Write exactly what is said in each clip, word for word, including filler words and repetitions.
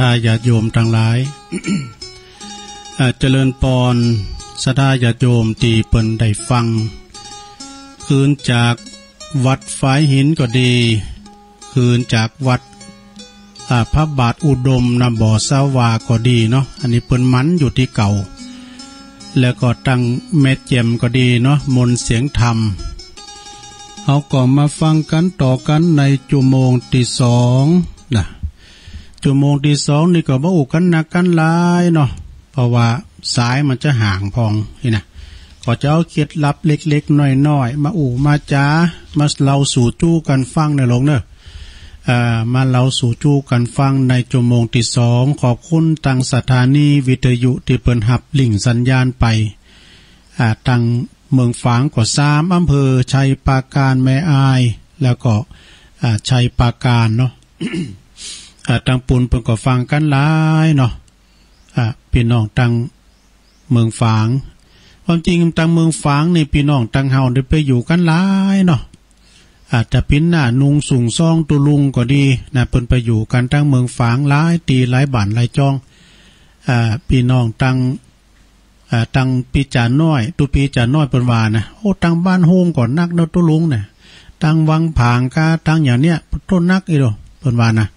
ศรัทธาญาติโยมตังหลาย อ่า เจริญปอน ศรัทธาญาติโยมตี้เปิ้นได้ฟัง คืนจากวัดฝายหินก็ดี คืนจากวัด อ่า พระบาทอุดมนำบ่อสาวาก็ดีเนาะ อันนี้เปิ้นหมั่นอยู่ตี้เก่า แล้วก็ตังแม่แจ่มก็ดีเนาะ มนต์เสียงธรรม เฮาก็มาฟังกั๋นต่อกั๋นในจั่วโมงตี้สองนะ จั่วโมงตี้สองนี่ก็บ่อู้กั๋นนักกั๋นหลายเนาะ เพราะว่าสายมันจะห่างพ่องนี่นะ ก็จะเอาเคล็ดลับเล็กๆ น้อยๆ มาอู้มาจ๋า มาเล่าสู่จู้กั๋นฟังเน่อลูกเน่อ เอ่อ มาเล่าสู่จู้กั๋นฟังในจั่วโมงตี้สอง ขอบคุณตังสถานีวิทยุตี้เปิ้นฮับลิงก์สัญญาณไป อ่า ตังเมืองฝางก็สามอำเภอ ชัยปราการ แม่อาย แล้วก็ อ่า ชัยปราการเนาะ อ่า ตังปูนเปิ้นก็ฟังกั๋นหลายเนาะ อ่า ปี้น้องตังเมืองฝาง ความจริงตังเมืองฝางนี่ปี้น้องตังเฮาได้ไปอยู่กั๋นหลายเนาะ อาจจะเป๋นหน้าหนุ่งสูงซองตุ๊ลุงก็ดีนะ เปิ้นไปอยู่กั๋นตังเมืองฝางหลายตี้หลายบ้านหลายจ้อง อ่า ปี้น้องตัง อ่า ตังปี้จ๋าน้อย ตุ๊ปี้จ๋าน้อยเปิ้นว่านะ โอ้ ตังบ้านโฮงก็นักเนาะตุ๊ลุงนะ ตังวังผางก้า ตังอย่างเนี้ย โต้นักอีโด เปิ้นว่านะ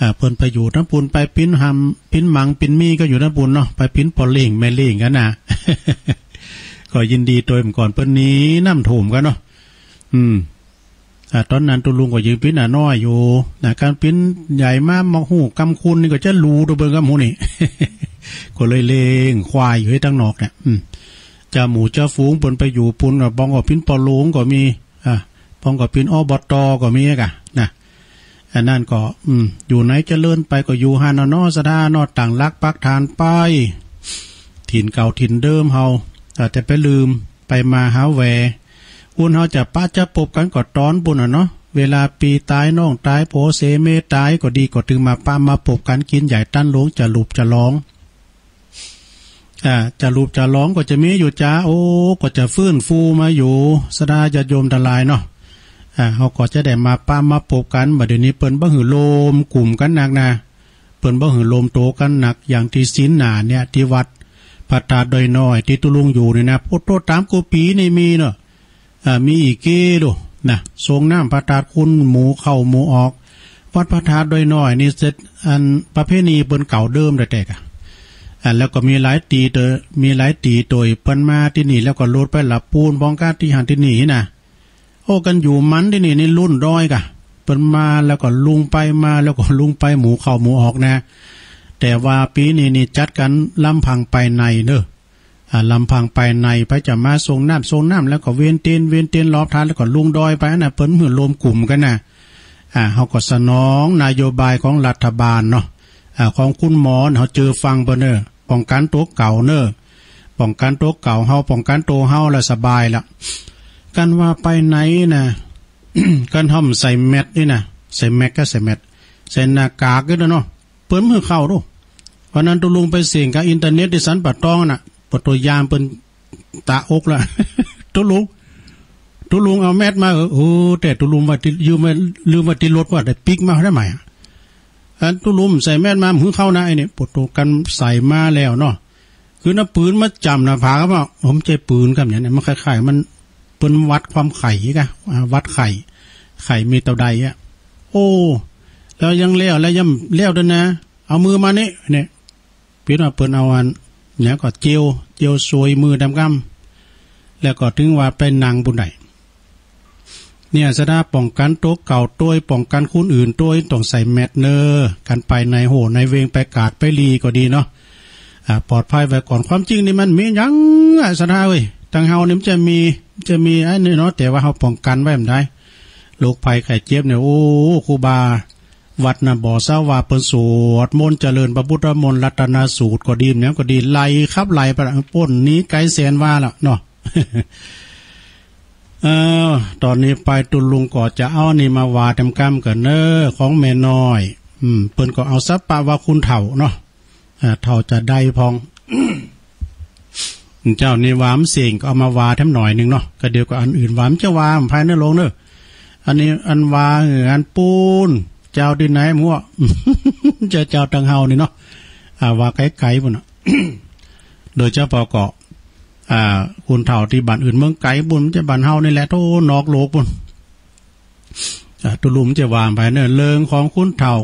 อ่า เปิ้นไปอยู่ตังปูน ไปปิ๊นหำปิ๊นหมังปิ๊นมี้ก็อยู่ตังปูนเนาะ ไปปิ๊นป้อเล้งแม่เล้งกั๋นนะ ก็ยินดีตวยเมื่อก่อนเปิ้นหนีน้ำท่วมกั๋นเนาะ อืม อ่า ต๋อนนั้นตุ๊ลุงก็ยังปิ๊นหน้าน้อยอยู่นะ กั๋นปิ๊นใหญ่มา บ่ฮู้กำคุณนี่ก็จะหลูตังเปิ้นกำหูนี่ ก็เลยเลี้ยงควายอยู่ตังนอกเนี่ย อืม จะหมู่จะฝูงเปิ้นไปอยู่ปูนก็ บางก็ปิ๊นป้อหลวงก็มี อ่า บางก็ปิ๊น อบต. ก็มีก่ะนะ อันนั้นก็ อืม อยู่ไหนเจริญไปก็อยู่หั้นน่ะเนาะ ศรัทธาเนาะ ตั้งหลักปักฐานไป ถิ่นเก่าถิ่นเดิมเฮา อาจจะไปลืม ไปมาหาแหว คนเฮาจะปะจะปบกั๋นก็ต๋อนปูนน่ะเนาะ เวลาปี้ต๋าย น้องต๋าย ผัวเส เมียต๋ายก็ดี ก็ตึงมาปะมาปบกั๋น กิ๋นใหญ่ตันหลวง จะหลูบจะหลอง อ่า จะหลูบจะหลองก็จะมีอยู่จ้า โอ้ ก็จะฟื้นฟูมาอยู่ ศรัทธาญาติโยมตังหลายเนาะ อ่า เฮาก็จะได้มาปะมาปบกั๋น บ่าเดี่ยวนี้เปิ้นบ่หื้อรวมกลุ่มกั๋นนักนะ เปิ้นบ่หื้อรวมตั๋วกั๋นนัก อย่างตี้ศีลหน้าเนี่ย ตี้วัดพระธาตุดอยน้อย ตี้ตุ๊ลุงอยู่นี่นะ โอ้โต ต๋ามกู้ปี๋นี่มีเนาะ อ่า มีอี่เก้ดูนะ ส่งน้ำพระธาตุ คนหมู่เข้าหมู่ออก วัดพระธาตุดอยน้อยนี่เสร็จ อันประเพณีเปิ้นเก่าเดิมแต๊ๆ ก่ะ อ่า แล้วก็มีหลายตี้โตย มีหลายตี้โตย เปิ้นมาตี้นี่แล้วก็โลดไปหลับปูน บ้องก้าตี้หั้นตี้นี่นะ โอ้ กั๋นอยู่มันตี้นี่ นี่ลุ่นดอยก่ะ เปิ้นมาแล้วก็ลุงไป มาแล้วก็ลุงไป หมู่เข้าหมู่ออกนะ แต่ว่าปี๋นี้นี่จัดกั๋นลำพังไปในเนาะ อ่า ลำพังไปใน ไปจะมาส่งน้ำ ส่งน้ำแล้วก็เวียนเตียน เวียนเตียนรอบธาตุ แล้วก็ลุงดอยไปนะ เปิ้นหื้อรวมกลุ่มกั๋นนะ อ่า เฮาก็สนองนโยบายของรัฐบาลเนาะ อ่า ของคุณหมอ เฮาเจื้อฟังเปิ้นเน่อ ป้องกั๋นตั๋วเก่าเน่อ ป้องกั๋นตั๋วเก่าเฮา ป้องกั๋นตั๋วเฮาแล้วสบายละ กั๋นว่าไปในนะ กั๋นเฮาใส่แมสก์นี่นะ ใส่แมสก์ก็ใส่แมสก์ ใส่หน้ากากนี่นะเนาะ เปิ้นบ่หื้อเข้าดู วันนั้นตุ๊ลุงไปเสี่ยงกับอินเทอร์เน็ตตี้สันป่าตองน่ะ ปะโต ยามเปิ้นตะอกละ ตุ๊ลุง ตุ๊ลุงเอาแมสก์มาเหอะ โอ้ แต่ตุ๊ลุงว่าตี้ ลืมไว้ ลืมไว้ตี้รถ ว่าได้ปิ๊กมาได้ใหม่อะ อันตุ๊ลุงใส่แมสก์มา บ่หื้อเข้านะ ไอ้นี่ ปะโต กั๋นใส่มาแล้วเนาะ คือน้ำปืนมาจ้ำหน้าผากครับว่า โอ้ บ่ใจ้ปืนครับเนี่ย มันคล้ายๆ มัน เปิ้นวัดความไข้ก่ะ อ่า วัดไข้ ไข้มีเต้าใดอะ โอ้ แล้วยังแล้ว แล้วยังแล้วด้วยนะ เอามือมานี่ เนี่ย เปิ้นว่าเปิ้นเอาอัน เนี่ยก็เจล เจลซวยมือต๋ามกำ แล้วก็ตึงว่าไปนั่งปูนได้ เนี่ย ศรัทธาป้องกั๋นตั๋วเก่าตวย ป้องกั๋นคนอื่นตวย ต้องใส่แมสก์เน่อ กั๋นไปในโหในเวง ไปกาดไปลีก็ดีเนาะ อ่า ปลอดภัยไว้ก่อน ความจริงนี่มันมีหยังอะ ศรัทธาเอ้ย ตังเฮานี่มันจะมี จะมีอันนี้เนาะ แต่ว่าเฮาป้องกั๋นไว้บ่ได้ โรคภัยไข้เจ็บเนี่ย โอ้ ครูบาวัดน่ะ บ่อสาวา เปิ้นสวดมนต์เจริญพระพุทธมนต์ รัตนสูตรก็ดี หยังก็ดี ไล่ขับไล่ไปละ ป๊นหนีไก๋แสนวาละเนาะ เออ ต๋อนนี้ไปตุ๊ลุงก็จะเอานี่มาว่าต๋ามกำก่อนเน่อ ของแม่น้อย อืม เปิ้นก็เอาสัปปะว่าคุณเฒ่าเนาะ อ่า เฒ่าจะได้พ่อง เจ้านี่ว่ามันเสี้ยง ก็เอามาว่าแถมหน่อยนึ่งเนาะ ก็เดี๋ยวก็อันอื่นว่ามันจะว่าภายในโลกเนาะ อันนี้อันว่า เออ อันปูน เจ้าตี้ไหนมั่ว เจ้า เจ้าตังเฮานี่เนาะ อ่า ว่าไกลๆ ปุ้นน่ะ โดยเฉพาะก็ อ่า คนเฒ่าตี้บ้านอื่นเมืองไกลปุ้น บ่ใจ้บ้านเฮานี่แหละ โธ่ นอกโลกปุ้น อ่า ตุ๊ลุงจะว่าไปเนาะ เรื่องของคนเฒ่า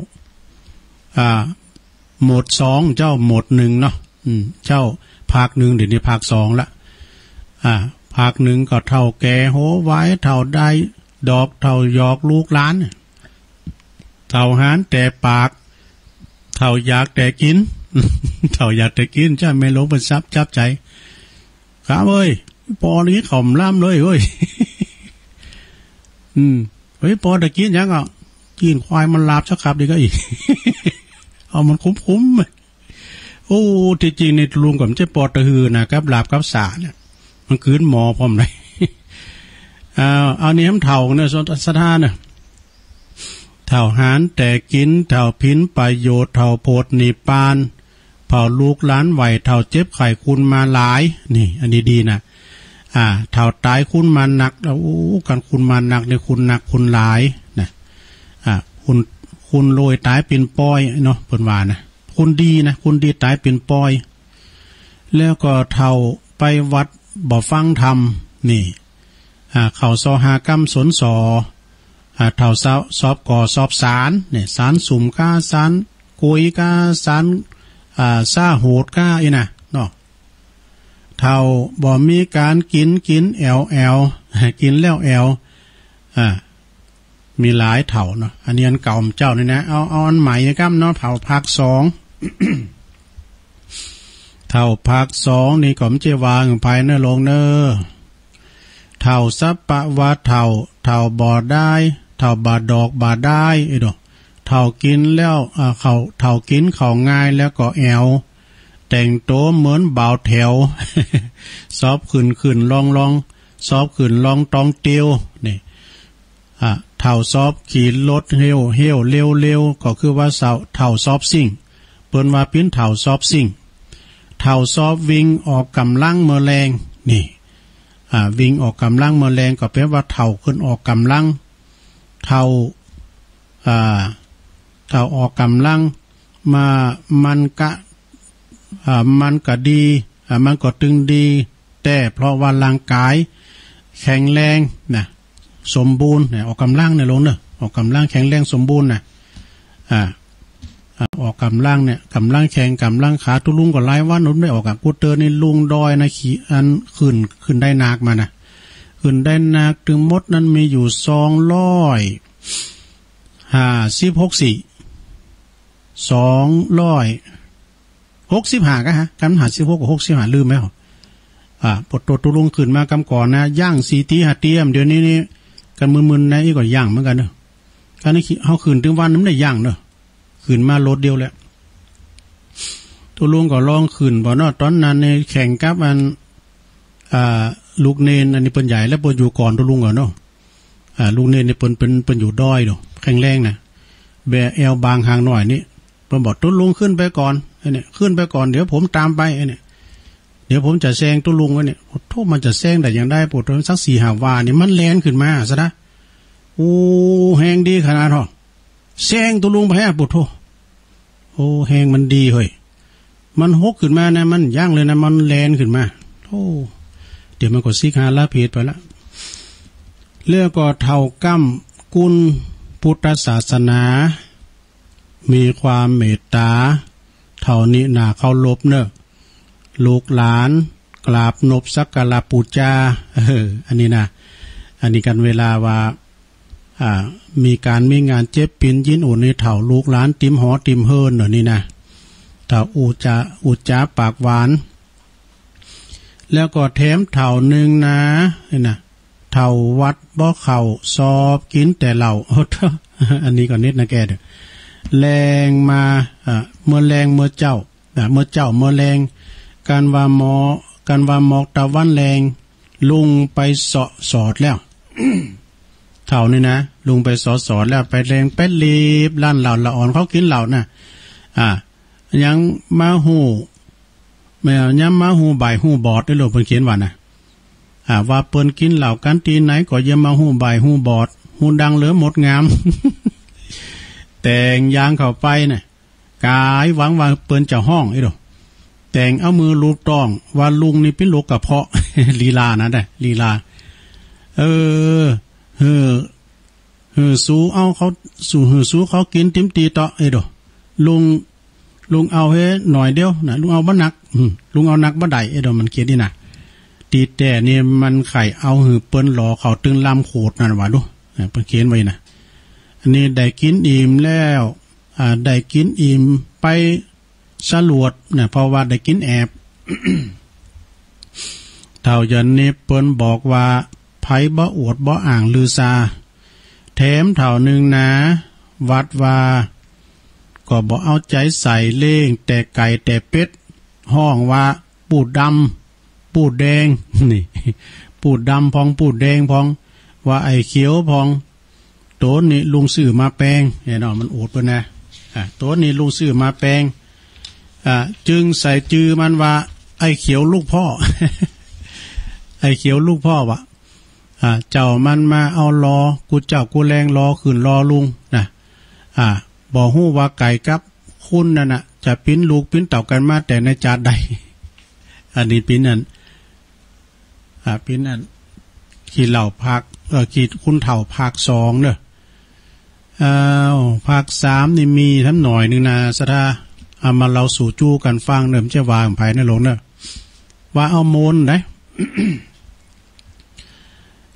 อ่า หมวดสอง เจ้า หมวดหนึ่งเนาะ อืม เจ้า ภาคหนึ่ง เดี๋ยวนี้ภาคสองละ อ่า ภาคหนึ่งก็เฒ่าแก่โหวาย เฒ่าได้ดอก เฒ่าหยอกลูกหลาน เฒ่าหานแต่ปาก เฒ่าอยากแต่กิ๋น เฒ่าอยากแต่กิ๋น เจ้าแม่หลวงเปิ้นซับจับใจ๋ ครับเอ้ย ปอนี้เขาล้ำเลยเว้ย อืม เฮ้ย ปอจะกิ๋นหยังอ่ะ จีนควายมันหลาบสักครับดีก็อีก เอามันคุ้มๆ โอ้ ตี้จริงนี่ตุ๊ลุงก็บ่ใจ้ปอตะหือนะ กับหลาบกับสาเนี่ย มันกืนหมอพร้อมเลย อ่า เอานี่หำเฒ่าเนาะ ศรัทธาเนาะ เฒ่าหานแต่กิ๋น เฒ่าผินประโยชน์ เฒ่าโผดนิพพาน เผาลูกหลานไหว เฒ่าเจ็บไข้คุณมาหลาย นี่ อันนี้ดีนะ อ่า เฒ่าต๋ายคุณมานัก โอ้ กันคุณมานักนี่ คุณนักคุณหลายนะ อ่า คุณ คุณโลยต๋ายเป๋นป้อยเนาะ เปิ้นว่านะ คุณดีนะ คุณดีต๋ายเป๋นป้อย แล้วก็เฒ่าไปวัดบ่ฟังธรรม นี่ อ่า เข้าซอหาก้ำสนสอ อ่า เฒ่าสอบ สอบก่อสอบสาร เนี่ย สารสุมก้า สารกุยก้า สาร อ่า ซ่าโหดก้า อี้นะ เนาะ เฒ่าบ่มีก๋านกิ๋น กิ๋นแอ๋วแอ๋ว กิ๋นแล้วแอ๋ว อ่า มีหลายเฒ่าเนาะ อันนี้อันเก่าเจ้านี่นะ เอา เอาอันใหม่ก้ำเนาะ เฒ่าภาคสอง เฒ่าภาคสองนี่ก็บ่ใจ้ว่าหื้อใผเนาะ ลงเนาะ เฒ่าสัพพะวาเฒ่า เฒ่าบ่ได้ เฒ่าบ่ดอกบ่ได้ เอ้ยเนาะ เฒ่ากิ๋นแล้ว อ่า เข้า เฒ่ากิ๋นเข้าง่ายแล้วก็แอ๋ว แต่งตั๋วเหมือนบ่าวแถว สอบขึ้นขึ้นลองลอง สอบขึ้นลองตองเตียว นี่ อ่า เฒ่าสอบขี่รถเฮวเฮวเร็วเร็ว ก็คือว่าเฒ่า เฒ่าสอบซิ่ง เปิ้นว่าเป๋นเฒ่าสอบซิ่ง เฒ่าสอบวิ่งออกก๋ำลังเมื่อแลง นี่ อ่า วิ่งออกก๋ำลังเมื่อแลง ก็แปลว่าเฒ่าขึ้นออกก๋ำลัง เฒ่า อ่า เฒ่าออกก๋ำลังมา มันกะ อ่า มันกะดี อ่า มันก็ตึงดี แต่เพราะว่าร่างก๋ายแข็งแรงนะ สมบูรณ์เนี่ย ออกก๋ำลังเนี่ย ลงเนาะ ออกก๋ำลังแข็งแรงสมบูรณ์นะ อ่า อ่า ออกก๋ำลังเนี่ย ก๋ำลังแข้ง ก๋ำลังขา ตุ๊ลุงก็หลายวันบ่ได้ออกอะ กูเตอร์นี่ลุงดอยนะ ขี่อันขึ้น ขึ้นได้หนักมานะ ขึ้นได้หนัก ตึงหมดนั้นมีอยู่สองร้อยห้าสิบหกสี่ สองร้อยหกสิบห้า กะฮะ กำห้าสิบหกกับหกสิบห้า ลืมแล้ว อ่า ปวดตัวตุ๊ลุงขึ้นมากำก่อนนะ ย่างสี่ตีห้าตี เดี๋ยวนี้นี่ กันมึนๆ นะ อี้ก็ย่างเหมือนกั๋นเนาะ กันนี่ขี่ เฮาขึ้นตึงวันนั้นบ่ได้ย่างเนาะ ขึ้นมาโลดเดียวแหละ ตุ๊ลุงก็ลองขึ้นบ่เนาะ ต๋อนนั้นนี่แข่งกับอัน อ่า ลูกเณร อันนี้เปิ้นใหญ่แล้ว เปิ้นอยู่ก่อนตุ๊ลุงก่อนเนาะ อ่า ลูกเณรนี่เปิ้น เปิ้น เปิ้นอยู่ดอยเนาะ แข็งแรงนะ แบกแอ่วบางหางหน่อยนี่ เปิ้นบอกตุ๊ลุงขึ้นไปก่อน ไอ้เนี่ย ขึ้นไปก่อน เดี๋ยวผมต๋ามไป ไอ้เนี่ย เดี๋ยวผมจะแซงตุ๊ลุงไว้เนี่ย โอ้โธ่ มันจะแซงได้อย่างใด โอ้โธ่ สักสี่ห้าวานี่ มันแล่นขึ้นมาซะนะ โอ้ แฮงดีขนาดเนาะ แซงตุ๊ลุงไปฮะ โอ้โธ่ โอ้ แฮงมันดีเฮ้ย มันหกขึ้นมานะ มันยั้งเลยนะ มันแล่นขึ้นมา โอ้ เดี๋ยวมันก็สิกขาลาเพศไปละ แล้วก็เฒ่าก้ำกุนพุทธศาสนา มีความเมตต๋า เฒ่านี้น่าเคารพเนาะ ลูกหลานกราบนบสักการะปู๋จา เออ อันนี้นะ อันนี้กั๋นเวลาว่า อ่า มีก๋านมีงานเจ็บปิ๋นยินอุ่นนี่ เฒ่าลูกหลานติมหอติมเฮือนเนาะ นี่นะ เฒ่าอู้จ๋า อู้จ๋าปากหวาน แล้วก็แถมเฒ่านึ่งนะ นี่นะ เฒ่าวัดบ่เข้า สอบกิ๋นแต่เหล้า โอ้โธ่ อันนี้ก็นิดนะแกเด้อ แลงมา อ่า เมื่อแลงเมื่อเจ๊า อ่า เมื่อเจ๊าเมื่อแลง กันว่าหมอ กันว่าหมอกตะวันแลง ลุงไปเซาะสอดแล้ว เฒ่านี่นะ ลุงไปเซาะสอดแล้ว ไปแลงไปลีบร้านเหล้าละอ่อนเขากิ๋นเหล้านะ อ่า ยังมาฮู้ แม่นยังมาฮู้บ่ายฮู้บอด เด้อลูก เปิ้นเขียนว่านะ อ่า ว่าเปิ้นกิ๋นเหล้ากั๋นตี้ไหนก็อย่ามาฮู้บ่ายฮู้บอด ฮู้ดังเหลือหมดงาม แต่งยางเข้าไปน่ะ ก๋ายหวังว่าเปิ้นจะฮ้อง เอ้ยโด แต่งเอามือลูบต๊อง ว่าลุงนี่เป๋นโรคกระเพาะ ลีลานะ ได้ ลีลา เออ หื้อ หื้อสูเอาเขา สู หื้อสูเขากิ๋นติ๋มตี๋เตาะ เอ้ยโด ลุง ลุงเอาเฮหน่อยเดียวนะ ลุงเอาบ่หนัก อืม ลุงเอาหนักบ่ได้ เอ้ยโด มันเขียนนี่นะ ตี้แต๊นี่มันใค่เอาหื้อเปิ้นหล่อเข้าตึงลำโขดนั่นว่าดู เออ เปิ้นเขียนไว้นะ อันนี้ได้กิ๋นอิ่มแล้ว อ่า ได้กิ๋นอิ่มไปสลวดนะ เพราะว่าได้กิ๋นแอบ เฒ่าหยันนิบเปิ้นบอกว่า ใผบ่อวดบ่อ้างลือซา แถมเฒ่านึ่งนา วัดว่า ก็บ่เอาใจ๋ใส่ เลี้ยงแต่ไก่แต่เป็ด ฮ้องว่า ปูดดำ ปูดแดง นี่ ปูดดำพ่อง ปูดแดงพ่อง ว่าไอ้เขียวพ่อง โตนี้ลุงซื้อมาแปง เห็นบ่ มันอวดเปิ้นนะ อ่ะ โตนี้ลุงซื้อมาแปง อ่ะ จึงใส่จื้อมันว่า ไอ้เขียวลูกพ่อ ไอ้เขียวลูกพ่อวะ อ่า เจ้ามันมาเอาหล่อ กู้เจ้ากู้แลงหล่อขึ้นหล่อลุงนะ อ่า บ่ฮู้ว่าไก่กับคนนั่นน่ะ จะเป๋นลูกเป๋นเต้ากั๋นมาแต่ในจาติใด อันนี้เป๋นอัน อ่า เป๋นอัน ขี้เหล้าภาค เอ่อ ขี้คุณเฒ่าภาคสองเนาะ อ้าว ภาคสามนี่มีต้ำหน่อยนึ่งนะ ศรัทธา เอามาเล่าสู่จู้กั๋นฟังเนาะ บ่ใจ้ว่าของใผนะหลวงเนาะ ว่าเอามนต์นะ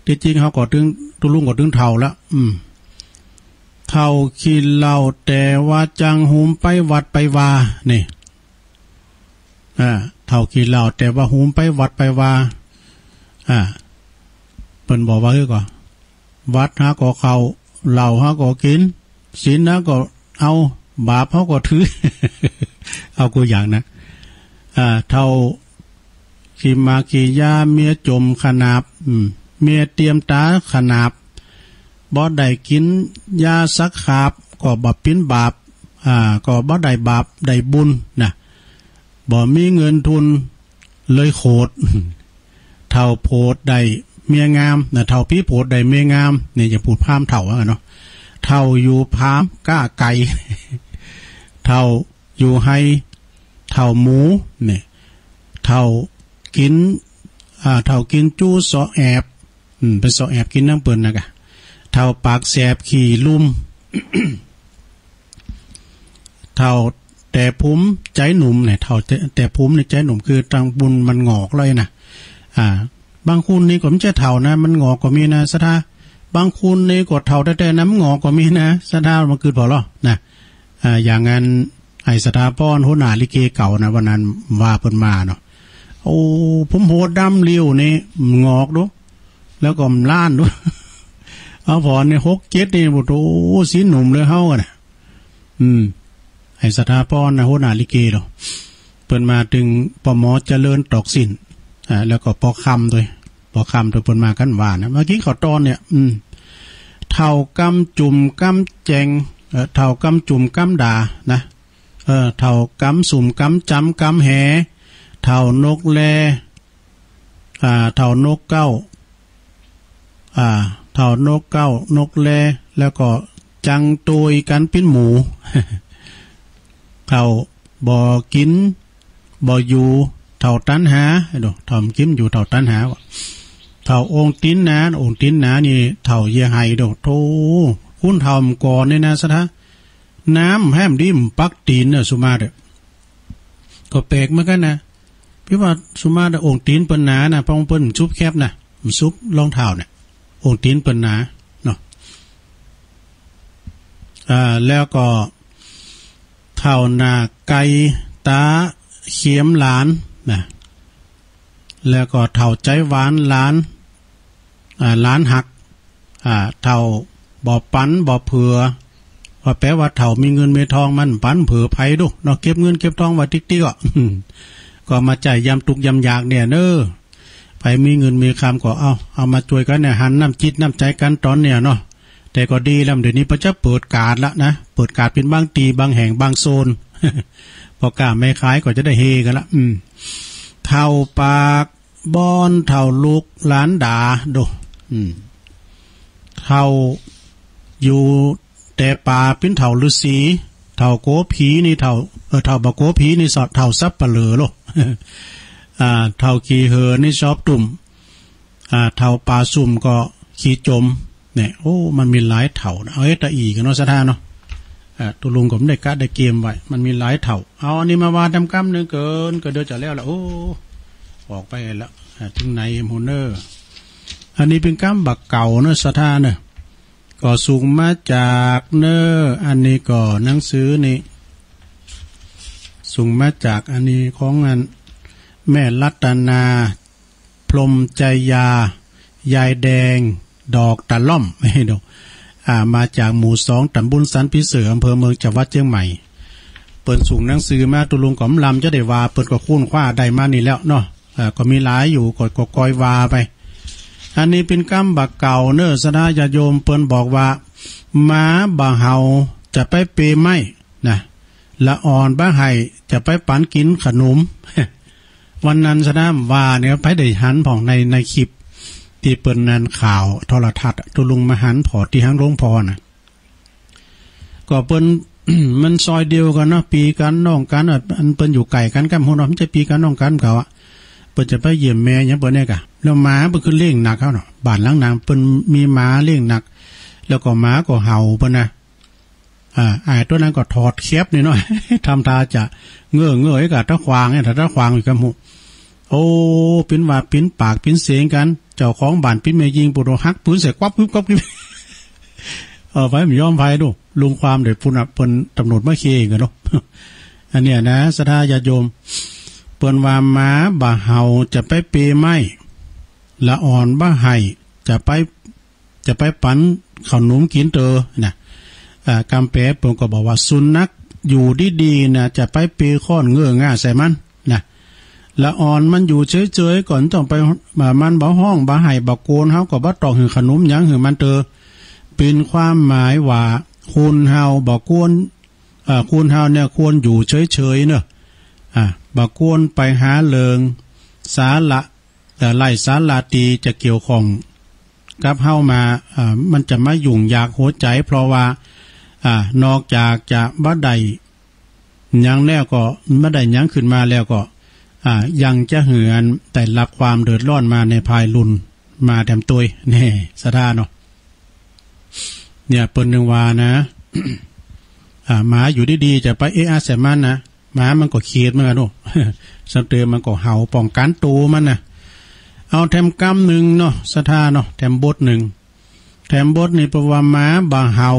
ตี้จริงเฮาก็ตึง ตุ๊ลุงก็ตึงเฒ่าละ อืม เฒ่าขี้เหล้าแต่ว่าจังหุมไปวัดไปวา นี่ อ่า เฒ่าขี้เหล้าแต่ว่าหุมไปวัดไปวา อ่า เปิ้นบอกว่า เฮ้ย ก็ วัดหาก็เข้า เหล้าหาก็กิ๋น ศีลหาก็เอา บาปหาก็ถือ เอากู้อย่างนะ อ่า เฒ่าขี้หมากขี้ยา เมียจ่มขนาบ อืม เมียเตียมต๋าขนาบ บ่ได้กิ๋นยาสักขาบ ก็บ่เป๋นบาป อ่า ก็บ่ได้บาปได้บุญนะ บ่มีเงินทุน เลยโขด เฒ่าโผดได้เมียงามนะ เฒ่าปี้โผดได้เมียงาม นี่จะพูดพราหมณ์เฒ่าว่ากั๋นเนาะ เฒ่าอยู่พราหมณ์ก้าไก่ เฒ่าอยู่ไฮ่ เฒ่าหมู นี่ เฒ่ากิ๋น อ่า เฒ่ากิ๋นจู้เซาะแอบ อืม ไปเซาะแอบกิ๋นนำเปิ้นนะกะ เฒ่าปากแสบขี้ลุ่ม เฒ่าแต่ภูมิใจ๋หนุ่มเนี่ย เฒ่าแต่ แต่ภูมิในใจ๋หนุ่ม คือตังบุญมันหงอกเลยนะ อ่า บางคนนี่ก็บ่ใจ้เฒ่านะ มันหงอกก็มีนะ ศรัทธา บางคนนี่ก็เฒ่าแต๊ๆ นะ มันหงอกก็มีนะ ศรัทธา มันคือพอลอนะ อ่า อย่างนั้น ไอ้สถาพร หัวหน้าลิเกเก่านะ วันนั้นว่าเปิ้นมาเนาะ โอ้ ผมโหดดำเลี้ยวนี่ หงอกดู แล้วก็ล้านดู เอาผ่อนนี่ หกเจ็ดนี่ โอ้โห สีหนุ่มเลยเฮาอะนะ อืม ไอ้สถาพรนะ หัวหน้าลิเกเนาะ เปิ้นมาตึงปอหมอเจริญตอกสิ้น อ่า แล้วก็ปอคำตวย ปอคำตวยเปิ้นมากั๋นว่านะ เมื่อกี้เขาตอนเนี่ย อืม เฒ่ากำจุ่มกำแจ๋ง เอ่อ เฒ่ากำจุ่มกำด่านะ เออ เฒ่ากำสุมกำจ๋ำกำแห เฒ่านกแล อ่า เฒ่านกเก๊า อ่า เฒ่านกเก๊า นกแล แล้วก็จังโตยกั๋นปิ้นหมู เฒ่าบ่กิ๋นบ่อยู่ เฒ่าตัณหา เอ้า เฒ่าบ่กิ๋นอยู่ เฒ่าตัณหา เฒ่าองค์ตี๋นหนา องค์ตี๋นหนานี่ เฒ่าเยียะไห้ โธ่ คนเฒ่าก่อนนี่นะ ศรัทธา น้ำแห้มดีบ่ปักตี๋นเน่อ สุมาเตอร์ ก็แปลกเหมือนกั๋นนะ เปิ้นว่าสุมาเตอร์ องค์ตี๋นเปิ้นหนานะ เพราะเปิ้นบ่ซุบแคปนะ บ่ซุบรองเท้าเนี่ย องค์ตี๋นเปิ้นหนาเนาะ อ่า แล้วก็ เฒ่าหน้าไก่ต๋าเขียมหลานนะ แล้วก็เฒ่าใจ๋หวานหลาน อ่า หลานฮัก อ่า เฒ่าบ่ปันบ่เผื่อ ว่าแปลว่าเฒ่ามีเงินมีทองมันปันเผื่อใผดูเนาะ เก็บเงินเก็บทองไว้ติ๊กๆ อ่ะ ก็มาใจ๊ยามตุ๊กข์ยามยากเนี่ยเนาะ ใผมีเงินมีคำก็เอา เอามาจ้วยกั๋นเนี่ย หันน้ำจิตน้ำใจ๋กั๋นต๋อนเนี่ยเนาะ แต่ก็ดีแล้ว เดี๋ยวนี้เปิ้นจะเปิดการ์ดละนะ เปิดการ์ดเป๋นบางตี้บางแห่งบางโซน พ่อก๊าแม่ขายก็จะได้เฮกั๋นละ อืม เฒ่าปาก บ่อนเฒ่าลูกหลานด่าดู อืม เฒ่าอยู่ แต่ป๋าเป๋นเฒ่าฤๅษี เฒ่ากั๋วผีนี่เฒ่า เอ่อ เฒ่าบ่กั๋วผีนี่เฒ่าสัปเหร่อโล อ่า เฒ่าขี้เห่อนี่ชอบตุ้ม อ่า เฒ่าป๋าซุ่มก็ขี้จ๋ม เนี่ย โอ้ มันมีหลายเฒ่านะ เอาเอตาอี๋กั๋นเนาะ ศรัทธาเนาะ อ่า ตุ๊ลุงก็บ่ได้กะได้เกียมไว้ มันมีหลายเฒ่า เอาอันนี้มาว่าแตมกำนึ่งเกิน ก็เดี๋ยวจะแล้วละ โอ้ ออกไปละ อ่า เถิงไหนหมดเน่อ อันนี้เป๋นกำบ่าเก่าเนาะ ศรัทธาเนาะ ก็ส่งมาจากเน่อ อันนี้ก็หนังสือนี่ ส่งมาจากอันนี้ของอันแม่รัตนา พรหมจยา ยายแดง ดอกตะล่อม อ่า มาจากหมู่สอง ต๋ำบลสันผีเสือ อำเภอเมือง จังหวัดเจียงใหม่ เปิ้นส่งหนังสือมา ตุ๊ลุงก็บ่ลำจะได้ว่า เปิ้นก็ค้นคว้าได้มานี่แล้วเนาะ อ่า ก็มีหลายอยู่ ก็ ก็กอยว่าไป อันนี้เป๋นกำบ่าเก่าเน่อ ศรัทธาญาติโยม เปิ้นบอกว่า หมาบ่าเห่าจะไปเปยไม้นะ ละอ่อนบ่าไห้จะไปปั๋นกิ๋นขนม วันนั้นศรัทธาว่าเนี่ย ใผได้หันพ่องใน ในคลิปตี้เปิ้นนั่นข่าวโทรทัศน์ ตุ๊ลุงมาหันผ่อตี้หางโฮงผ่อน่ะ ก็เปิ้น มันซอยเดียวกั๋นเนาะ ปี้กั๋นน้องกั๋น อ่ะ อันเปิ้นอยู่ใก้กั๋นกำหั้นเนาะ มันจะปี้กั๋นน้องกั๋นเขาอะ เปิ้นจะไปเยี่ยมแม่หยังเปิ้นเนี่ยก่ะ แล้วหมาเปิ้นคือเลี้ยงหนักเขาเนาะ บ้านหลังนั้นเปิ้นมีหมาเลี้ยงหนัก แล้วก็หมาก็เห่าเปิ้นนะ อ่า อ้ายตั๋วนั้นก็ถอดแข็บนี่เนาะ ทำท่าจะเง่อๆ กับตาขวางเนี่ย ถ้าตาขวางอยู่กำหั้น โอ้ ปิ้นว่าปิ้นปากปิ้นเสียงกั๋น เจ้าของบ้านปิ้นแม่ญิง ปูดหักปืนใส่ ก๊อบกึ๊บก๊อบกึ๊บ เออ ใผบ่ยอมใผดู ลุงความเดี๋ยวปุ้นน่ะ เปิ้นตำรวจมาเคลียร์กั๋นเนาะ อันเนี้ยนะ ศรัทธาญาติโยม เปิ้นว่าหมาบ่าเห่าจะไปเปยไม้ ละอ่อนบ่าไห้จะไป จะไปปั๋นข้าวหนุมกิ๋นเตอนะ อ่า กำแปลเปิ้นก็บอกว่า สุนัขอยู่ดีๆ นะ จะไปเปยค้อนเง่อง่าใส่มันนะ ละอ่อนมันอยู่เฉยๆ ก่อนต้องไป อ่า มันบ่ฮ้องบ่ไห้บ่โกน เฮาก็บ่ต้องหื้อข้าวหนุมหยังหื้อมันเตอ เป๋นความหมายว่า คนเฮาบ่ควร เอ่อ คนเฮาเนี่ยควรอยู่เฉยๆ เนาะ อ่า บ่ควรไปหาเรื่องสาระ เอ่อ ไร้สาระตี้จะเกี่ยวข้องกับเฮามา อ่า มันจะมายุ่งยากหัวใจ๋ เพราะว่า อ่า นอกจากจะบ่ได้หยังแล้วก็ บ่ได้หยังขึ้นมาแล้วก็ อ่า ยังจะหื้ออันได้รับความเดือดร้อนมาในภายหลุนมาแตมตวย แน่ ศรัทธาเนาะ เนี่ย เปิ้นนึ่งว่านะ อ่า หมาอยู่ดีๆ จะไปเอะอะใส่มันนะ หมามันก็เขียดเหมือนกั๋นเนาะ สำเติมมันก็เห่าป้องกั๋นตั๋วมันนะ เอาแตมกำนึ่งเนาะ ศรัทธาเนาะ แตมบทนึ่ง แตมบทนี่เปิ้นว่า หมาบ่าเห่า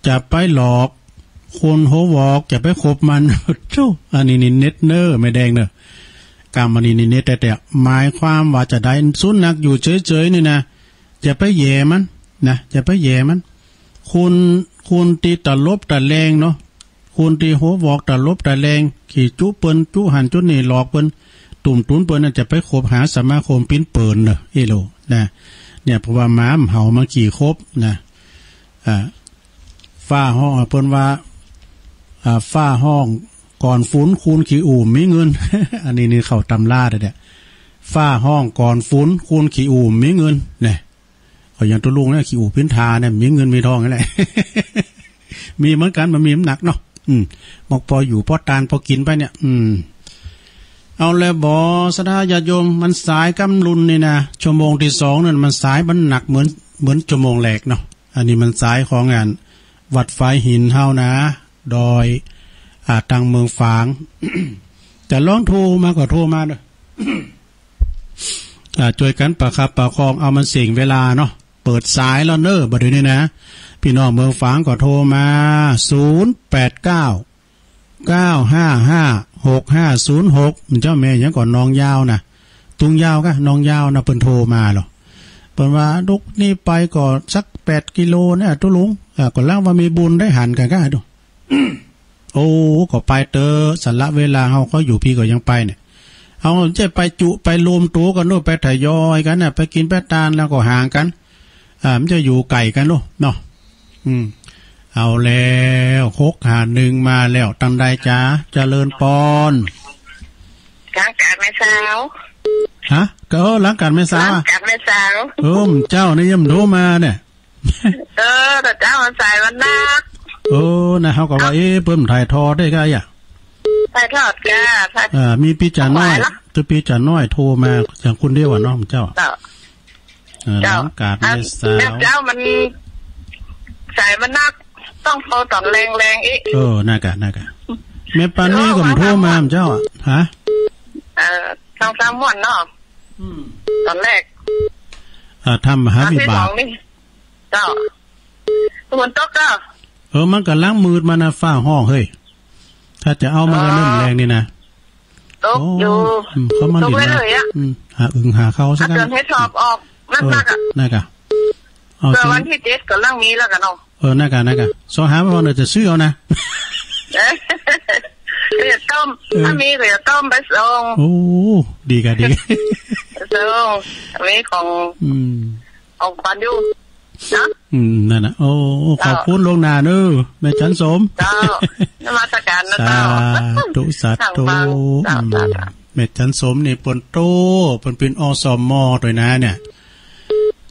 จะไปหลอก คนหัววอกจะไปคบมัน โธ่ อันนี้นี่เน็ตเน่อ แม่แดงเน่อ กำอันนี้นี่เน็ตแต๊ๆ หมายความว่าจะใด สุนัขอยู่เฉยๆ นี่นะ จะไปแหย่มันนะ จะไปแหย่มัน คน คนตี้ตะหลบตะแลงเนาะ คนตี้หัววอกตะหลบตะแลง ขี้จุเปิ้น จุหั้นจุนี่ หลอกเปิ้น ตุ้มตุ๋นเปิ้นน่ะ จะไปคบหาสมาคมปิ้นเปิ้นเน่อ เอโล นะ เนี่ย เพราะว่าหมามันเห่ามันขี้คบนะ อ่า ฟ้าฮ้อง เปิ้นว่า อ่า ฟ้าฮ้องก่อนฝน คนขี้อู้มีเงิน อันนี้นี่เข้าตำราเด้อเนี่ย ฟ้าฮ้องก่อนฝน คนขี้อู้มีเงิน เนี่ย ก็อย่างตุ๊ลุงเนี่ย ขี้อู้ปิ้นทาเนี่ย มีเงินมีทองนั่นแหละ มีเหมือนกั๋น มันมีน้ำหนักเนาะ อืม บอกปออยู่ปอตานปอกิ๋นไปเนี่ย อืม เอาแล้วบ่ ศรัทธาญาติโยม มันสายกำลุนนี่นะ ชั่วโมงตี้สองนั่นมันสาย มันหนักเหมือน เหมือนชั่วโมงแรกเนาะ อันนี้มันสายของอันวัดฝายหินเฮานะ ดอย อ่า ตางเมืองฝาง จะลองโทรมาก็โทรมาเน่อ อ่า จ้วยกั๋นประคับประคอง เอามันเสี้ยงเวลาเนาะ เปิดสายแล้วเน่อ บ่าเดี่ยวนี้นะ ปี้น้องเมืองฝางก็โทรมา ศูนย์แปดเก้า เก้าห้าห้า หกห้าศูนย์หก เจ้าแม่หยังก่อ นองยาวนะ ตุงยาวกะ นองยาวนะ เปิ้นโทรมาเหรอ เปิ้นว่า ลุกนี่ไปก็สักแปดกิโลเนี่ย ตุ๊ลุง อ่า ก็แล้วว่ามีบุญได้หันกั๋นกะดู โอ้ ก็ไปเต๊อะ สละเวลาเฮาก็อยู่พี้ก็ยังไปเนี่ย เฮาจะไปจุไปรวมตั๋วกั๋นโน่น ไปทยอยกั๋นน่ะ ไปกิ๋นไปตานแล้วก็ห่างกั๋น อ่า มันจะอยู่ไก๋กั๋นโน่นเนาะ อืม เอาแล้ว หกห้าหนึ่งมาแล้ว ตังใดจ๊ะ เจริญปอน หลังจากแม่สาว ฮะ ก็ เออ หลังจากแม่สาว หลังจากแม่สาว เออ เจ้านี่ยังโทรมาเนี่ย เออ แต่เจ้ามันสายมันนัก เออ นะ เฮาก็ว่า เอ้า เอ๊ะ เปิ้นถ่ายทอดได้ก้าอะ ถ่ายทอดก้า ถ่าย อ่า มีปี้จ๋าน้อย บ่ไหวละ คือปี้จ๋าน้อยโทรมาอย่างคนเดียวอะเนาะ เจ้า เจ้า เออ เจ้า หลังกาด อัน แม่สาว แบบเจ้ามันสายมันนัก ต้องโทรต๋อนแลงๆ อีก เออ นั่นกะ นั่นกะ แม่ปานีก็โทรมา เจ้าอะ ฮะ เออ สองสามวันเนาะ อืม ต๋อนแรก อ่า ทำมหาวิบาก ครั้งตี้สองนี่ เจ้า ฝนตกเจ้า เออ มันก่ำลังมืดมานะ ฟ้าฮ้องเฮ้ย ถ้าจะเอามันก็ อ๋อ เริ่มแลงนี่นะ ตกอยู่ โอ้ อืม เขามา ตก เล่นนะ เรื่อยๆ อะ อืม หาอึ่งหาเขาซะ อาจารย์ ให้ถอบออก เออ นักๆ อะ นั่นกะ เอา เกิด สิ วันตี้เจ็ดก่ำลังมีแล้วกะเนาะ เออ นั่นกะ นั่นกะ ซอหามาก่อน เดี๋ยวจะซื้อเอานะ เออ เดี๋ยวต้ม เออ ถ้ามีก็จะต้มไปส่ง โอ้ ดีกะ ดี ส่ง มีของ อืม ของขวัญอยู่นะ อืม นั่นน่ะ โอ้ ขอบคุณล่วงหน้าเน้อ แม่จันสม เจ้า นมัสการนะเจ้า สาธุ สาธุ ทางบ้าน เจ้า อืม เจ้า เจ้า แม่จันสมนี่เปิ้นโต เปิ้นเป๋น อสม ตวยนะเนี่ย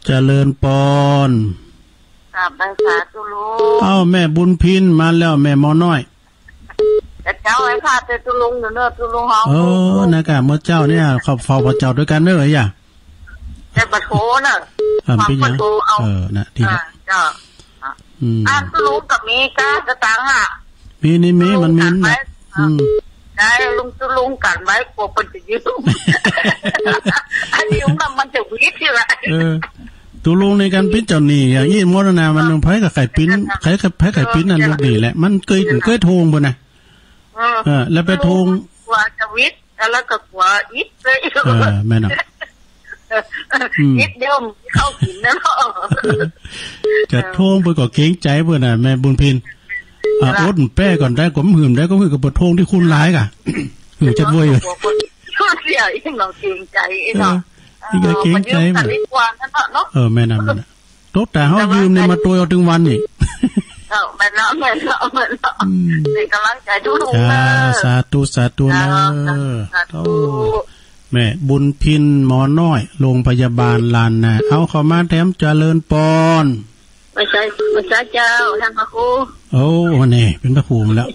เจริญปอน กราบไหว้สาธุลุง เอ้า แม่บุญพินมาแล้ว แม่หมอน้อย แต่เจ้าไอ้ข้าแต่ตุลุงอยู่เนอะ ตุลุงเฮา เออ นั่นกะ เมื่อเจ้าเนี่ย ขอบเฝ้าพระเจ้าตวยกั๋นเนอะ ไอ้ยะ แต่ปะโถเนอะ อ่า ความ เป๋นหยัง ปะโถเอา เออ น่ะ ดี อ่า ละ เจ้า อืม อ่า ตุลุงก็มีก้าสตางค์อะ มีนี่มี มันมี กั๋นไว้ น่ะ อืม ได้ลุง ตุลุงกั๋นไว้ กั๋วเปิ้นจะยืม อันนี้มัน มันจะวิดอยู่ละ เออ ตุลุงในก๋านเป๋นเจ้าหนี้อย่างอี้หมดนะ มัน เออ ไผก็ใค่เป๋น ใค่ ใค่ ไผใค่เป๋นนั่น เออ ลูกหนี้แหละ มันเกย เออ เกยโต้งเปิ้นนะ เออ เออ แล้วไปโต้ง กั๋วจะวิด แล้วก็กั๋วอิดเลย เออ แม่นเนาะ อืม อิดเดียวเข้ากิ๋นนะเนาะ จะโต้งไปก็เกรงใจ๋เปิ้นน่ะ แม่บุญพิน อ่ะ ครับ อดแป๊ก่อนได้ ก็หื้มได้ ก็หื้อก็บ่โต้งตี้คุณหลายก่ะ หื้อจัดเว้ย กั๋วคนเสียอีกเนาะ เกรงใจ๋อีกเนาะ เออ นี่ก็เกรงใจ๋ เออ มันยืมกั๋นดีกว่านั่นเนาะ เออ แม่นน่ะ แม่นน่ะ ตกแต่เฮายืมนี่มาตวยเอาตึงวันนี่ เออ แม่นเนาะ แม่นเนาะ แม่นเนาะ อืม เป๋นก๋ำลังใจ๋ทุกๆ จ้า เนอะ สาธุ สาธุ เนอะ สาธุ โอ้ แม่บุญพิน หมอน้อย โรงพยาบาลล้านนา เอาเข้ามาแถม เจริญปอน มาใส่ มาใส่เจ้า ท่านพระครู โอ้ นี่เป๋นพระครูแล้ว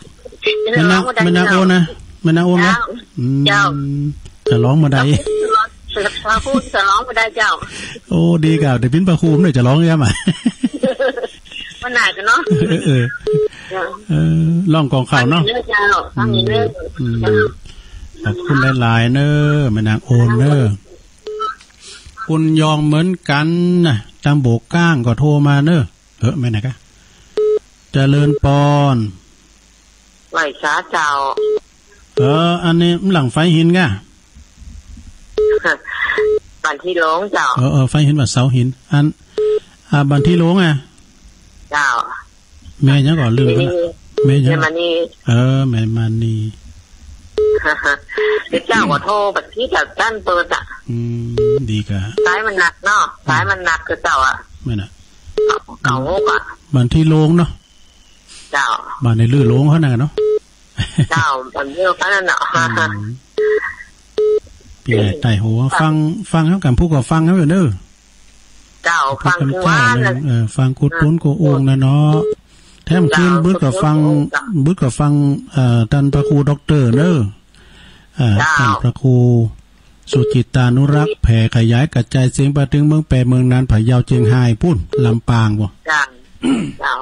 แม่นาง แม่นางโอนนะ แม่นางโอนนะ เจ้า อืม เจ้า จะฮ้องบ่ได้ พระครูจะฮ้องบ่ได้เจ้า โอ้ ดีก่ะ เดี๋ยวเป๋นพระครูเนี่ยจะฮ้องยังไง มันหนักเนาะ เออ เออ เจ้า เออ ฮ้องก่อนข่าวเนาะ ฟังอยู่เด้อเจ้า ฟังอยู่เด้อ อืม อืม เจ้า ขอบคุณหลายๆ เน้อ แม่นางโอนเน้อ คุณยองเหมือนกั๋นนะ ตางโบกก้างก็โทรมาเน้อ เออ แม่นนะกะ เจริญปอน ไหว้สาเจ้า เออ อันนี้หลังฝายหินก่ะ บ้านตี้หลงเจ้า เออ เออ ฝายหิน บ้านเสาหิน อัน อ่า บ้านตี้หลงอะ เจ้า แม่หยังก่อ ลืมไปละ แม่หยัง แม่มณี เออ แม่มณี เดี๋ยวเจ้าก็โทรไปตี้กับต้านเปิ้นอะ อืม ดีก่ะ สายมันหนักเนาะ อืม สายมันหนักคือเจ้าอะ แม่นน่ะ เก้าหกอะ บ้านตี้หลงเนาะ เจ้า บ้านในลือหลงเขานั่นน่ะเนาะ เจ้า บ้านเดียวกั๋นนั่นน่ะ อืม ปี้ใหญ่ไต่หัว ฟัง ฟังเฮากั๋น ผู้ก็ฟังเฮาอยู่เน้อ เจ้า ฟัง ฟังกั๋น ตี้ เจ้า วัน เออ ฟังกู้ตุ๊นกู้อุ้งนะเนาะ แถมคืน เจ้า บึดก็ฟัง กู้ตุ๊นกู้อุ้ง เจ้า บึดก็ฟัง เอ่อ ต้านพระครูด็อกเตอร์เน้อ เอ่อ เจ้า ต้านพระครูสุจิตตานุรักษ์ แผ่ขยายกระจายเสียงไปเถิงเมืองแป้ เมืองน่าน พะเยา เจียงฮาย ปู๊น ลำปางปู๊น เจ้า เจ้า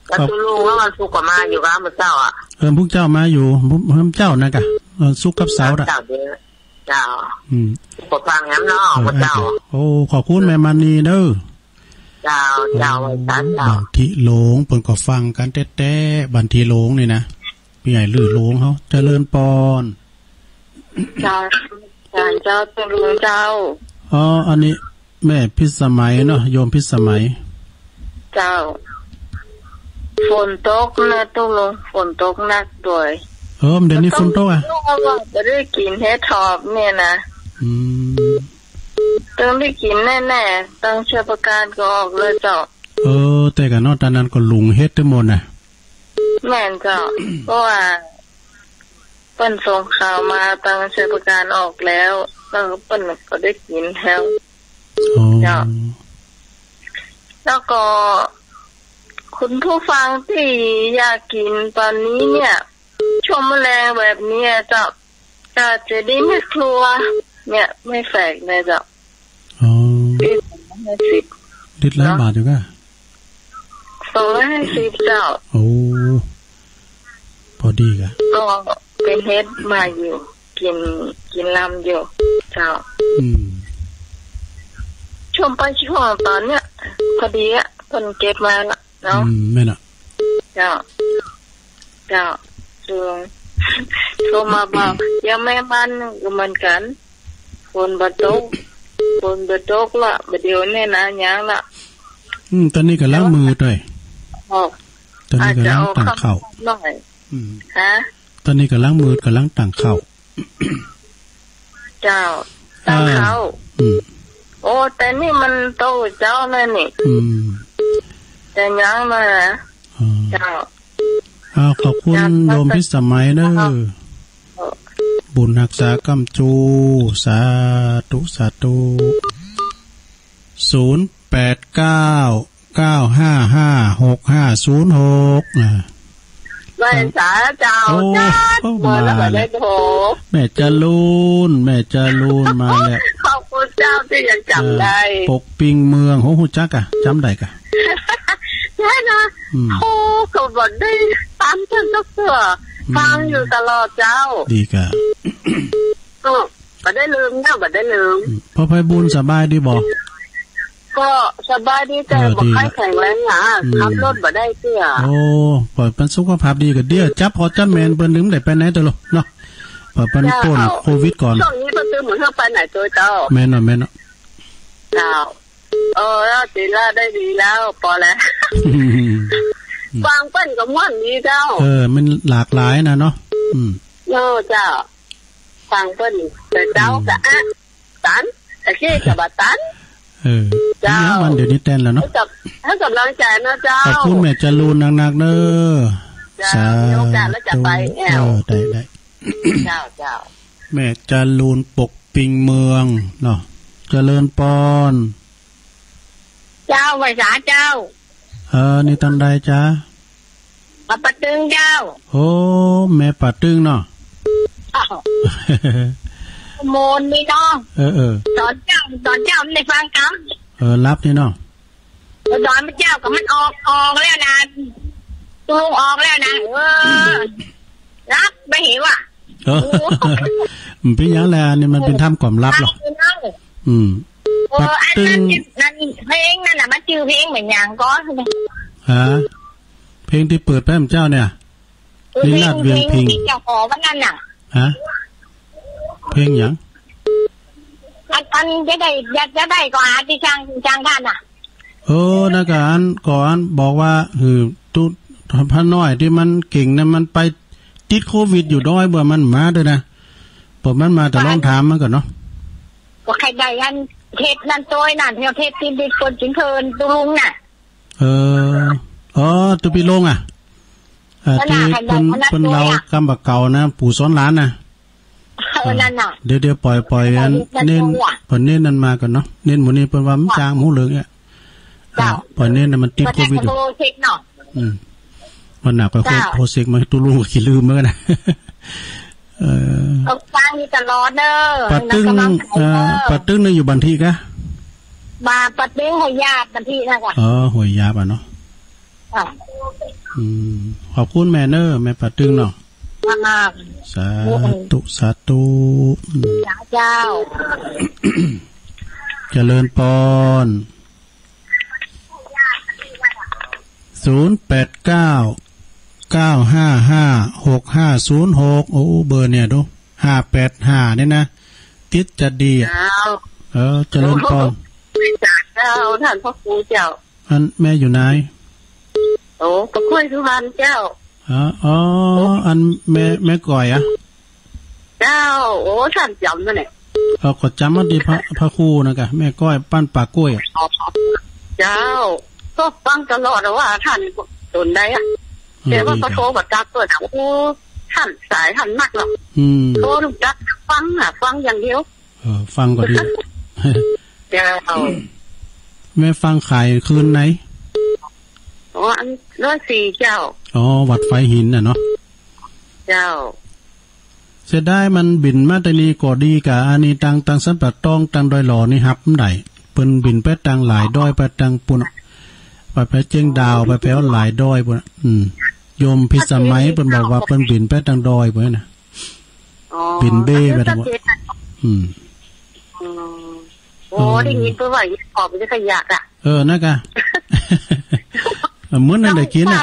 แล้ว ครับ ตุ๊ลุงว่าวันศุกร์ก็มาอยู่กับมื้อเจ้าอะ เออ พวกเจ้ามาอยู่ เออ เจ้านั่นก่ะ เออ ศุกร์กับเสาร์น่ะ เจ้าเดียว เจ้า อืม ก็ฟังแหมเนาะ เออ พระเจ้า โอ้ ขอบคุณแม่มณีเน้อ เจ้า เจ้า โอ้ ไหว้สาเจ้า บ้านตี้หลง เปิ้นก็ฟังกั๋นแต๊ๆ บ้านตี้หลงนี่นะ ปี้ใหญ่ลือหลงเฮา เจริญปอน เจ้า เจ้า เจ้า ตุ๊ลุงเจ้า อ๋อ อันนี้แม่พิสมัยเนาะ โยมพิสมัย เจ้า ฝนตกนะตุ๊ลุง ฝนตกหนักตวย เออ เดี๋ยวนี้ฝนตกอะ ตุ๊ลุงว่าจะได้กิ๋นเห็ดถอบเนี่ยนะ อืม ต้องได้กิ๋นแน่ๆ ตังชัยปราการก็ออกเลยเจ้า เออ แต่ก่อนเนาะ ต๋อนนั้นก็หลุงเห็ดตึงหมดน่ะ แม่นเจ้า เพราะว่าเปิ้นส่งข่าวมาตังชัยปราการออกแล้ว แล้วเปิ้นก็ได้กิ๋นแล้ว อ๋อ เจ้า แล้วก็คุณผู้ฟังตี้อยากกิ๋นต๋อนนี้เนี่ย ช่วงแมลงแบบนี้เจ้า ก็จะได้แม่ครัว เนี่ย ไม่แปลกเลยเจ้า อ๋อ ลิตรละห้าสิบ ลิตรละ เนาะ บาทอยู่ก่ะ สองร้อยห้าสิบเจ้า โอ้ ปอดีก่ะ ก็เปิ้นเฮ็ดมาอยู่ กิ๋น กิ๋นลำอยู่ เจ้า อืม ช่วงป้ายช่วงต๋อนเนี้ย ปอดีอะ เปิ้นเก็บมาละเนาะ อืม แม่นอะ เจ้า เจ้า โทร โทรมาบอก ยังแม่มันก็เหมือนกั๋น ฝนบ่ตก ฝนบ่ตกละ บ่าเดี่ยวนี้นะ ยังละ อืม ต๋อนนี้ก่ำลังมืดตวย อ๋อ ต๋อนนี้ก่ำลังตั้งข้าว อาจจะเอาข้าวหน่อย อืม ฮะ ต๋อนนี้ก่ำลังมืด ก่ำลังตั้งข้าว เจ้า ตั้งข้าว อ่า อืม โอ้ แต่นี่มันโต้เจ๊าแล้วนี่ อืม แต่ยังนะ อ๋อ เจ้า อ้าว ขอบคุณ เจ้า โยมพิสมัยเน้อ เจ้า บุญฮักษาก้ำจู สาธุ สาธุ ศูนย์แปดเก้า เก้าห้าห้า หกห้าศูนย์หก อ่า ไหว้สาเจ้า โอ้ จัด โอ้ มาแล้ว มาแล้ว บ่ได้โทร แม่จรูน แม่จรูนมาแล้ว ขอบคุณเจ้าตี้ยังจ๋ำได้ เออ ปกปิงเมือง โห ฮู้จักก่ะ จ๋ำได้ก่ะ ใช่นะ อืม โอ้ ก็บ่ได้ต๋ามเปิ้นสักเตื้อ อืม ฟังอยู่ตลอดเจ้า ดีก่ะ ก็บ่ได้ลืมนะ บ่ได้ลืม อืม พ่อไพบูลย์สบายดีบ่ ก็สบายดี แต่ เออ บ่ค่อยแข็งแรงอะ อืม ขับรถบ่ได้เตื้อ โอ้ ปล่อยเปิ้นสุขภาพดีก่ะ เดี๋ยวจับผ่อจับแหมนเปิ้น บ่ได้ไปไหนเตื้อเนาะ ปล่อยเปิ้น เจ้า ป๊นโควิดก่อน ช่วงนี้ก็คือเหมือนเฮาไปไหนตัวเจ้า แม่นเนาะ แม่นเนาะ เจ้า เออ แล้วดีละ ได้ดีแล้ว ปอแล้ว อืม ฟังเปิ้นก็ม่วนดีเจ้า เออ มันหลากหลายนะเนาะ อืม เออ เจ้า ฟังเปิ้น แต่เจ้า อืม ก็อะ ตัน แต่กี้ก็บ่ตัน เออ เจ้า มันเดี๋ยวนี้แตนแล้วเนาะ ให้กับ ให้กำลังใจนะเจ้า ขอบคุณแม่จรูนนักๆ เน้อ เจ้า สาธุ มีโอกาสแล้วจะไปแอ่ว เออ ได้ ได้ เจ้า เจ้า แม่จรูนปกปิงเมืองเนาะ เจริญปอน เจ้า ไหว้สาเจ้า เออ นี่ตังใดจ๊ะ มาป่าตึงเจ้า โอ้ แม่ป่าตึงเนาะ อ้าว โมนนี่เนาะ เออ เออ ต๋อนเจ๊า ต๋อนเจ๊ามันได้ฟังกำ เออ หลับนี่เนาะ เออ ต๋อนเจ๊าก็มันออก ออกแล้วนะ ตูงออกแล้วนะ เออ หลับไปเหวอะ เออ โอ้ มันเป๋นหยังแหละ อันนี้มันเป๋นธรรมความหลับเหรอ หลับอยู่เนาะ อืม เออ ป่าตึง อันนั้น อันเพลงนั่นน่ะ มันจื้อเพลงเหมือนหยังก่อ ฮะ เพลงตี้เปิดไปเมื่อเจ๊าเนี่ย เออ ลีลาศเวียงพิงค์ เพลงตี้เจ้าของวันนั้นน่ะ ฮะ เพลงหยัง อัน อันจะได้ อยากจะได้ก็หาตี้จ้าง จ้างต้านน่ะ เออ นั่นก็อัน ก็อันบอกว่า คือ ตุ๊ พระน้อยตี้มันเก่งนะ มันไปติดโควิดอยู่ดอย บ่ามันมาเตื้อนะ บ่ามันมา แต่ลองถามมันก่อนเนาะ ว่าใค่ได้อันเทปนั้นตวยนั่น เทปตี้เปิ้นกิ๋นเพลิน ตุ๊ลุงน่ะ เออ อ๋อ ตุ๊ปี้ลงอะ เออ ตี้เปิ้น เปิ้นเล่ากำบ่าเก่านะ ปู่สอนหลานนะ เออ นั่นน่ะ เดี๋ยว เดี๋ยวปล่อย ปล่อยอัน เน้น ปล่อยเน้นนั่นมาก่อนเนาะ เน้นหมู่นี้เปิ้นว่ามันจางหมู่เหลืองเนี่ย เจ้า อ่า ปล่อยเน้นน่ะมันติดโควิดอยู่ เช็คเนาะ อืม วันหน้าก็โทรเช็คมา ตุ๊ลุงก็ขี้ลืมเหมือนกั๋นนะ เออ เอาฟังอยู่ตลอดเน้อ ป่าตึง เอ่อ ป่าตึงนี่อยู่บ้านตี้กะ มาป่าตึงห้วยหยาบบ้านตี้นะกะ อ๋อ ห้วยหยาบอะเนาะ อ่ะ อืม ขอบคุณแม่เน้อ แม่ป่าตึงเนาะ อ่า สาธุ สาธุ อืม เจ้า เจริญปอน ศูนย์แปดเก้า เก้าห้าห้า หกห้าศูนย์หก โอ้ เบอร์เนี่ยดู ห้าแปดห้า เนี่ยนะ ติดจะดีอะ เจ้า เออ เจริญปอน โอ้โห เจ้า ท่านพระครูเจ้า อันแม่อยู่ไหน โอ้ ป่าก้วยสุพรรณเจ้า อ๋อ อ๋อ อันแม่ แม่ก้อยอะ เจ้า โอ้ ท่านจ๋ำนั่นแหละ เออ ก็จ๋ำมาดีพระ พระครูนะกะ แม่ก้อยบ้านป่าก้วยอะ อ๋อ เจ้า ก็ฟังตลอดอะว่าท่านตนใดอะ อืม แต่ว่าก็โทรมาตักเปิ้นอะ โอ้ ท่านสายท่านนักหรอก อืม โทรตักฟังอะ ฟังอย่างเดียว เออ ฟังก็ดี เจ้า แม่ฟังขายคืนไหน อ๋อ อันร้อยสี่เจ้า อ๋อ วัดฝายหินน่ะเนาะ เจ้า เสียดายมันบินมาแต่นี่ก็ดีกะ อันนี้ตัง ตังสันป่าตอง ตังดอยหล่อนี่ฮับบ่ได้ เปิ้นบินไปตังหลายดอย ไปตังปุ้น ไป ไปเจียงดาว ไปแผวหลายดอยปุ้น อืม โยมพิสมัยเปิ้นบอกว่าเปิ้นบินไปตังดอยปุ้นน่ะ อ๋อ บินเบ้ไปตังหมด อืม อ๋อ โอ้ ได้ยินเปิ้นว่าอีปอบมันจะขยักอะ เออ นั่นกะ เหมือนนั่นได้กิ๋นน่ะ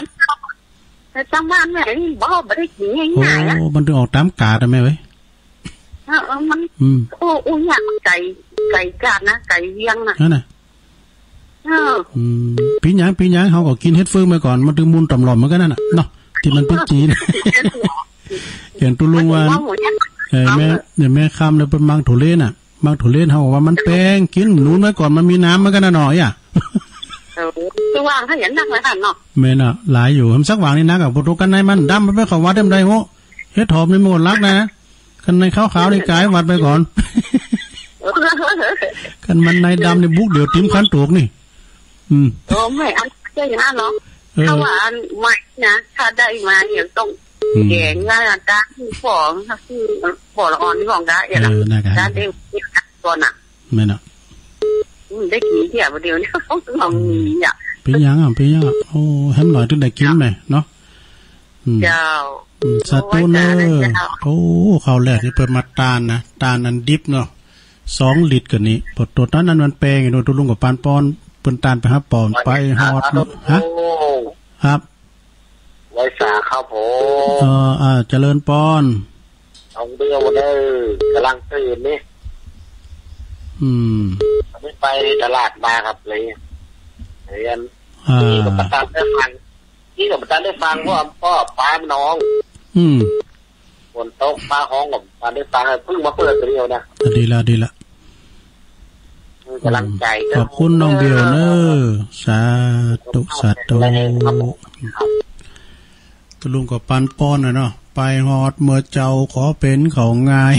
แต่ตางบ้านแม่นี่บ่ บ่ได้กิ๋นง่ายๆอะ โอ้ มันต้องออกต๋ามกาดอะแม่เว้ย เออ เออ มัน อืม โอ้ อู้ยาก ไก๋ ไก๋กาดนะ ไก๋เวียงน่ะ นั่นน่ะ เออ อืม ปี๋หยัง ปี๋หยัง เฮาก็กิ๋นเห็ดฟึงไปก่อน มันตึงมูลต่อมหล่อมเหมือนกั๋นนั่นน่ะเนาะ ตี้มันเป๋นจี๋น เห็นตุ๊ลุงว่า เออ แม่ เนี่ย แม่คำเนี่ยเปิ้นมังถั่วเลนน่ะ มังถั่วเลน เฮาว่ามันแปง กิ๋นหนุนไว้ก่อน มันมีน้ำเหมือนกั๋นน่ะเนาะ เอ้ย เออ คือว่าถ้าอย่างนักเลยค่ะเนาะ แม่นน่ะ หลายอยู่ มันสักหว่างนี่นักอะ ปวดตัว กั๋นในมันดำ มันไปเข้าวัดได้บ่ได้ โอ้ เห็ดหอมนี่มันก็รักนะ กั๋นในขาวๆ นี่ก๋ายวัดไปก่อน เออ กั๋นมันในดำนี่บุกเดี่ยวติ่มขันโตกนี่ อืม โอ้ แม่ อันเจ้าอย่างนั้นเนาะ เออ ถ้าว่าอันใหม่นะ ถ้าได้มาเนี่ยต้อง อืม แก๋งงานการที่ของ ที่บ่อละอ่อนที่ของได้อะนะ เออ นั่นกะ การได้ก่อนน่ะ แม่นน่ะ อืม ได้กิ๋นเตี้ยบ่าเดี่ยวนี้ มันมีอะ เป๋นหยังอะ เป๋นหยังอะ โอ้ แหมหน่อยตึงได้กิ๋นแหมเนาะ อืม เจ้า อืม สาธุเน่อ โอ้ เจ้า โอ้ คราวแรกนี่เปิ้นมาต้านนะ ต้านอันดิบเนาะ สองลิตรกั๋นนี่ ปวดตัวนั้น อันมันแปงอยู่โน่น ตุ๊ลุงกับปานปอน เปิ้นต้านไปหาปอน ไปฮอด ฮะ ครับ ไหว้สาครับผม เออ อ่า เจริญปอน น้องเบลเน่อ ก๋ำลังตื่นนี่ อืม วันนี้ไปตลาดมาครับ เลย เรียน อ่า นี่ก็บ่ตันได้ฟัง นี่ก็บ่ตันได้ฟัง เพราะว่าป้ามันฮ้อง อืม ฝนตกฟ้าฮ้องก็บ่ตันได้ฟัง เพิ่งมาเปิดเดี๋ยวนี้นะ อ่ะ ดีละ ดีละ ก๋ำลังใจ๋ อืม ขอบคุณน้องเบลเน่อ สาธุ สาธุ ครับ ตุ๊ลุงก็ปานปอนน่ะเนาะ ไปฮอดเมือเจ้าขอเป๋นเขาง่าย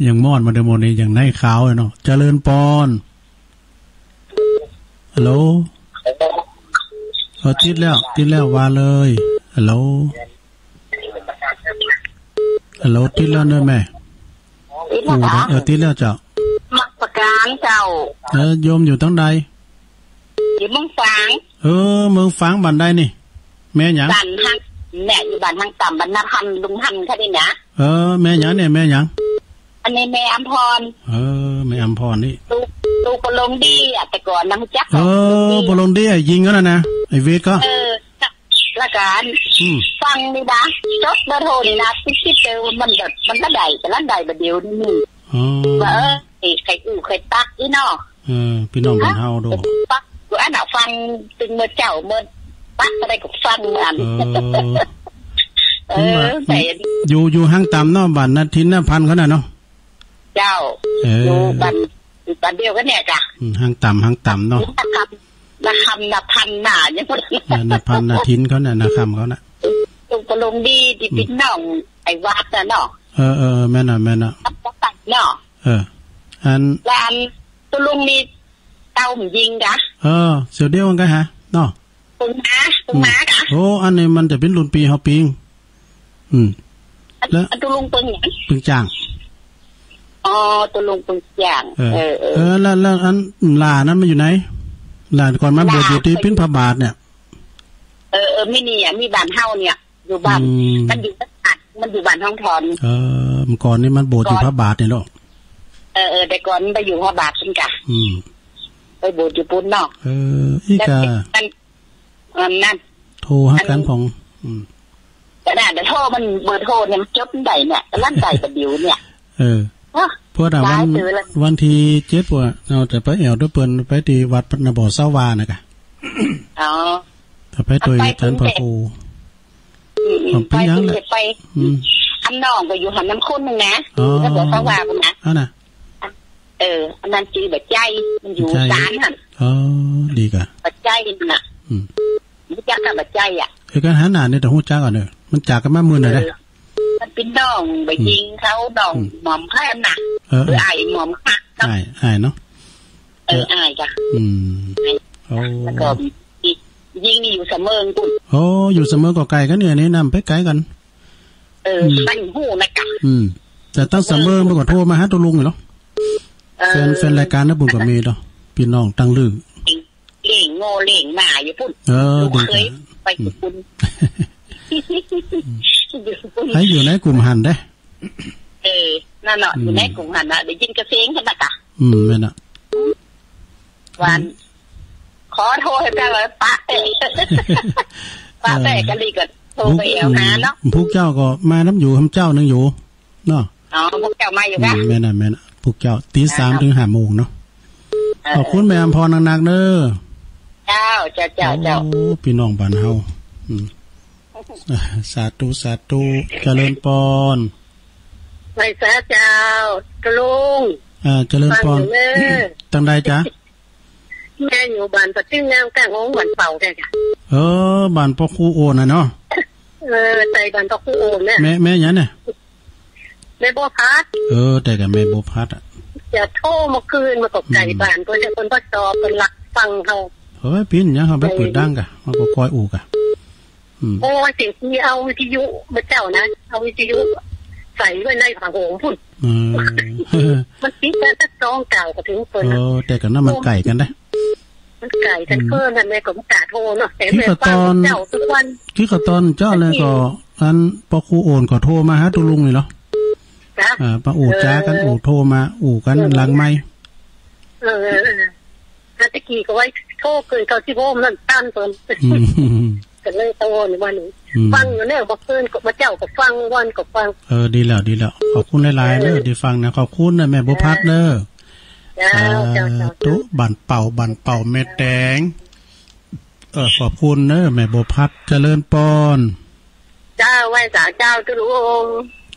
ยังม่อนมาเด้อหมดนี่ ยังในขาวเลยเนาะ เจริญปอน ฮัลโหล เออ ติดแล้ว ติดแล้ว ว่าเลย ฮัลโหล ฮัลโหล ติดแล้วเน่อแม่ ติดแล้วเหรอ เออ ติดแล้วเจ้า มักประการเจ้า เออ โยมอยู่ตังใด อยู่เมืองฝาง เออ เมืองฝางบ้านใดนี่ แม่หยัง บ้านฮัง แม่อยู่บ้านฮังต่ำ บ้านนาพัน ลุงฮันเขานี่นะ เออ แม่หยังเนี่ย แม่หยัง อันนี้แม่อำพร เออ แม่อำพรนี่ ตุ๊ ตุ๊ปะลงดีอะ แต่ก่อนนะ ฮู้จัก เออ ปะลงดีอะ ยิงเขาน่ะนะ ไอ้เวทก็ เออ แล้วก็ อืม ฟังนี่นะ จดเบอร์โทรนี่นะ ติดๆ เดียวมันแบบ มันบ่ได้ แต่ละได้บ่าเดี่ยวนี้ อ๋อ ว่า เออ ไอ้ใครอู้ใครตักอีเนาะ เออ ปี้น้องบ้านเฮาโด ฮะ ปัก อันน่ะ ฟังตึงเมื่อเจ๊า เมื่อปักอะไรก็ฟังอัน เออ เออ มันว่า แต่ อยู่ อยู่ฮังต่ำเนาะ บ้านนาทินนาพันเขาน่ะเนาะ เจ้า เออ อยู่บ้าน อยู่บ้านเดียวกั๋นเนี่ยจ้ะ อืม ฮังต่ำ ฮังต่ำเนาะ นาคำ นาคำ นาพัน นาอย่างนั้น เออ นาพัน นาทินเขาน่ะ นาคำเขาน่ะ ตุ๊ปะลงดีตี้ อืม ปี้น้องไอ้วัดน่ะเนาะ เออ เออ แม่นน่ะ แม่นน่ะ เนาะ เออ อัน แล้วอันตุ๊ลุงนี่เต้าหม่ำยิงกะ เออ เสี่ยวเดียวกั๋นกะฮะ เนาะ เปิงมา เปิงมากะ อืม โอ้ อันนี้มันจะเป๋นรุ่นปี้เฮาปิ๊ง อืม อัน แล้ว อันตุ๊ลุงเปิงหยัง เปิงจ้าง อ๋อ ตุ๊ลุงเปิงจ้าง เออ เออ เออ เออ แล้ว แล้วอันหล้านั้นมันอยู่ไหน หล้าก่อนมาบวชอยู่ตี้ปิ๊นพระบาทเนี่ย เออ เออ มีนี่อะ มีบ้านเฮาเนี่ย อยู่บ้าน อืม มันอยู่บ้าน มันอยู่บ้านห้องถอน เออ เมื่อก่อนนี่มันบวชอยู่พระบาทนี่เนาะ เออ เออ แต่ก่อนมันไปอยู่พระบาทพุ้นกะ อืม ไปบวชอยู่พุ้นเนาะ เออ อี้กะ แล้วมัน อันนั้น โทรหากั๋น อัน ผ่อง อืม กะดาษโทรมัน เบอร์โทรเนี่ยมันจดบ่ได้เนี่ย กำลังได้บ่าเดี่ยวเนี่ย เออ ฮะ เพราะว่าวัน หลายเดือนแล้ว วันตี้เจ็ดว่ะ เฮาจะไปแอ่วตวยเปิ้น ไปตี้วัดนาบ่อสาวาน่ะกะ อ๋อ จะไปตวย ไป อาจ๋ารย์พระครู อืม อืม เป๋นหยังแหละ ไป อืม อันน้องก็อยู่หั้นนำคนนึ่งนะ อ๋อ นาบ่อสาวาพุ้นนะ อันน่ะ เออ อันนั้นจื้อบ่าใจ้ มันอยู่ บ่าใจ้ ศาลหั้น อ๋อ ดีกะ บ่าใจ้น่ะ อืม ฮู้จักกะบ่าใจ้อะ เออ กั๋นหันหน้านี่ต้องฮู้จักก่อนเด้อ มันจากกั๋นมามื้อไหนนะ เออ มันเป๋นน้องบ่ายิงเขา น้อง อืม หม่อมใค่น่ะ เออ เออ อ้ายหม่อมใค่เนาะ อ้าย อ้ายเนาะ เออ อ้ายกะ อืม โอ้ แล้วก็ ยิงนี่อยู่สะเมิงปุ้น โอ้ อยู่สะเมิงก็ไก๋กั๋นเนี่ย นี่นำไปไก๋กั๋น เออ อืม ใส่หูนะกะ อืม แต่ตังสะเมิงมันก็โทรมาหาตุ๊ลุงอยู่เนาะ เออ แฟน แฟนรายก๋านนะปุ้นก็มีเนาะ ปี้น้องตังลือ เล่งงัวเล่งหมาอยู่ปุ้น เออ ลูกเขย ดีจ้ะ ไปอยู่ปุ้น อืม อยู่ปุ้น ใผอยู่ในกุ่มหั้นเด้ เออ นั่นเนาะ อืม อยู่ในกุ่มหั้นน่ะ ได้ยินกระเสียงหั้นน่ะกะ อืม แม่นน่ะ วัน ขอโทรหื้อเปิ้นว่าปะแต๊ ปะแต๊ เออ กะเลยก็โทรไปแอ่วหาเนาะ อืม พวกเจ้าก็มานำอยู่ หำเจ้านึ่งอยู่ เนาะ อ๋อ พวกเจ้ามาอยู่กะ อืม แม่นน่ะ แม่นน่ะ พวกเจ้าตีสาม อ่า เถิงห้าโมงเนาะ เออ ขอบคุณแม่อำพรนักๆ เน้อ เจ้า เจ้า เจ้า เจ้า โอ้ ปี้น้องบ้านเฮา อืม สาธุ สาธุ เจริญปอน ไหว้สาเจ้า ตุ๊ลุง อ่า เจริญปอน ฟังอยู่เน้อ ตังใดจ๊ะ แม่อยู่บ้านปะตึ้ง น้ำก้างโอ่ง บ้านเป่าแต๊กะ เออ บ้านป้อครูโอ่นน่ะเนาะ เออ ใจ้ บ้านป้อครูโอ่นเนี่ย แม่ แม่หยังเนี่ย แม่บัวพัด เออ แต่กะแม่บัวพัดอะ จะโทรเมื่อคืน มันก็ไก๋ อืม บ้านเปิ้น แต่เปิ้นบ่ตอบ เปิ้นลักฟังเฮา เฮ้ย ปิ้นหยัง เฮาไปเปิดดังกะ เฮาก็คอยอู้กะ อืม โอ้ย เสียงที่เอาวิทยุมาเจ้านะ เอาวิทยุใส่ไว้ในผ้าห่มปุ้น เออ มันปิดได้สักสองเจ้าก็ถึงเปิ้น เอ น่ะ อ แต่กะนั้นมันไก๋กั๋นเด้ มันไก๋กั๋น อืม เปิ้นน่ะ แม่ก็บ่กล้าโทรเนาะ แต่ คือ แม่ กะ ฟัง ตอน เจ้าทุกวัน คือ กะ ตอนเจ้าเลยก็ อันป้อครูโอ่นก็โทรมาหาตุ๊ลุงนี่เหรอ จ๊ะ อ่า มาอู้จ๋ากั๋น เออ อู้โทรมา อู้กั๋น เออ หลังไมค์ เออ เออ เออ แต่ตะกี้ก็ว่าโทรเกินเก้าสิบโฮมนั่นตันเปิ้น อืม ก็เลยโทรนี่ว่านี่ อืม ฟังอยู่เนี่ย บ่าคืนก็ บ่าเจ๊าก็ฟัง บ่าวันก็ฟัง เออ ดีแล้ว ดีแล้ว ขอบคุณหลายๆ เออ เด้อ ตี้ฟังนะ ขอบคุณนะแม่บัวพัดเน้อ เจ้า เจ้า เจ้า สาธุ บ้านเป่า บ้านเป่าแม่แตง เออ ขอบคุณเน้อแม่บัวพัด เจริญปอน เจ้า ไหว้สาเจ้าตุ๊ลุง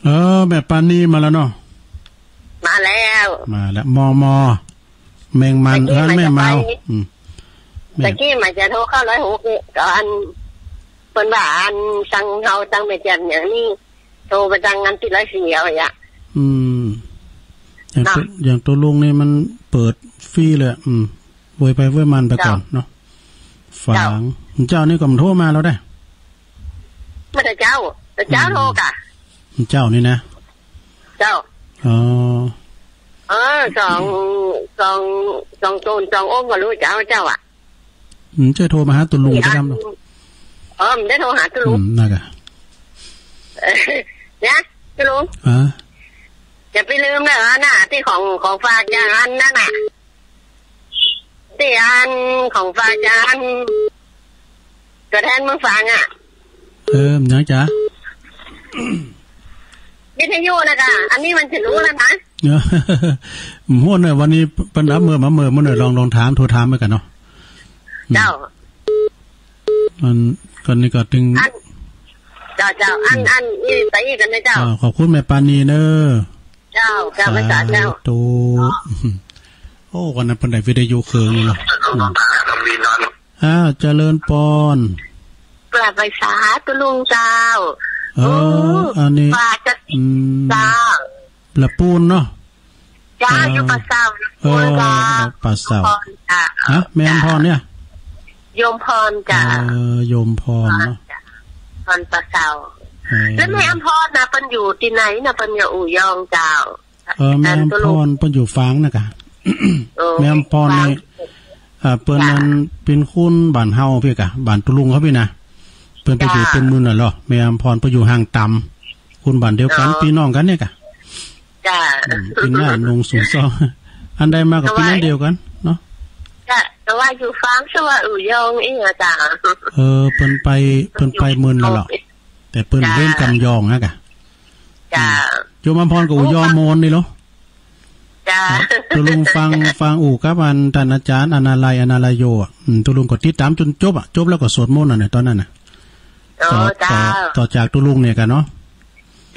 เออ แม่ปานีมาแล้วเนาะ มาแล้ว มาแล้ว มอมอ แมงมัน ตะกี้ เออ มา แม่เมา จะไป อืม ตะกี้มาจะโทรเข้าร้อยหกนี่ ก็อัน เปิ้นว่าอันตังเฮาตังแม่แจ่มอย่างนี้ โทรไปตังอันตี้ร้อยสี่เอาอะ อืม อย่าง เนาะ ตุ๊ อย่างตุ๊ลุงนี่มันเปิดฟรีเลยอะ อืม โวยไปโวยมันไปก่อน เจ้า เนาะ ฝาง เจ้า เจ้านี่ก็บ่โทรมาแล้วเด้ บ่าแต่เจ๊า แต่เจ๊า อืม โทรก่ะ เจ๊านี่นะ เจ้า อ๋อ เออ สอง สอง สองโตน สององค์ก็ฮู้เจ๊า เจ๊าอะ อืม เจ๊าโทรมาหาตุ๊ลุงไปนำเนาะ เออ บ่ได้โทรหาตุ๊ลุง อืม นั่นกะ เออ นะ ตุ๊ลุง ฮะ อย่าไปลืมเน่อ อันน่ะ ตี้ของ ของฝากอย่างอันนั้นน่ะ ตี้อันของฝากอย่างอัน ตั๋วแทนเมืองฝางอะ เออ หยังจ๊ะ วิทยุน่ะก่ะ อันนี้มันจะฮู้แล้วนะ เออ บ่ฮู้เน่อ วันนี้เปิ้นอัปเมิดมาเมิด เมิดเน่อ ลอง ลองถาม โทรถามไปก่อนเนาะ เจ้า อืม อัน ก่อนนี้ก็ตึง อัน เจ้า เจ้า อัน อืม อัน อี้ ไปอี้กั๋นเน่อเจ้า อ่า ขอบคุณแม่ปานีเน้อ เจ้า เจ้า สาธุ ไหว้สาเจ้า โอ้ วันนั้นเปิ้นได้วิทยุเคืองนี่เนาะ อืม อ้าว เจริญปอน กราบไหว้สาตุ๊ลุงเจ้า เออ อืม อันนี้ ว่าจะ อืม เจ้า ละปูนเนาะ เจ้า เออ อยู่ป่าเศร้า เออ อยู่ป่าเศร้า ป่าเศร้า โยมพรจ้ะ ฮะ แม่อำพรเนี่ย โยมพรจ้ะ เออ โยมพรเนาะ จ้ะ พรป่าเศร้า เออ แล้วแม่อำพรน่ะ เปิ้นอยู่ตี้ไหนน่ะ เปิ้นอยู่อู่ยองเจ้า เออ แม่อำพรเปิ้นอยู่ฝางน่ะก่ะ โอ้ แม่อำพรนี่ ฝาง อ่า เปิ้น จ้ะ นั้นเป๋นคนบ้านเฮาปี้ก่ะ บ้านตุ๊ลุงเขาปี้นะ เปิ้นไปอยู่ จ้ะ เป๋นหมื่นน่ะเหรอ แม่อำพรเปิ้นอยู่ห่างต๋ำ คนบ้านเดียวกั๋น อ๋อ ปี้น้องกั๋นเนี่ยก่ะ จ้ะ อืม ปี้น้าหนุ่งสูงซอง อันใดมาก็ปี้น้องเดียวกั๋นเนาะ จ้ะ แต่ว่าอยู่ฝาง ชื่อว่าอู่ยองอี้อะจ้ะ เออ เปิ้นไป เปิ้นไปหมื่นน่ะเหรอ แต่เปิ้น จ้ะ เว้นกำยองนะก่ะ จ้ะ อืม โยมอำพรก็อู่ยองโมนนี่เหรอ จ้ะ ตุ๊ลุงฟัง ฟังอู่กับอันต้านอาจ๋ารย์ อนาลัย อนาลัยโยอะ อืม ตุ๊ลุงก็ติดต๋ามจ๋นจบอะ จบแล้วก็สวดมนต์อะเนี่ย ต๋อนนั้นน่ะ อ๋อ ต่อ จ้ะ ต่อ ต่อจากตุ๊ลุงเนี่ยก่ะเนาะ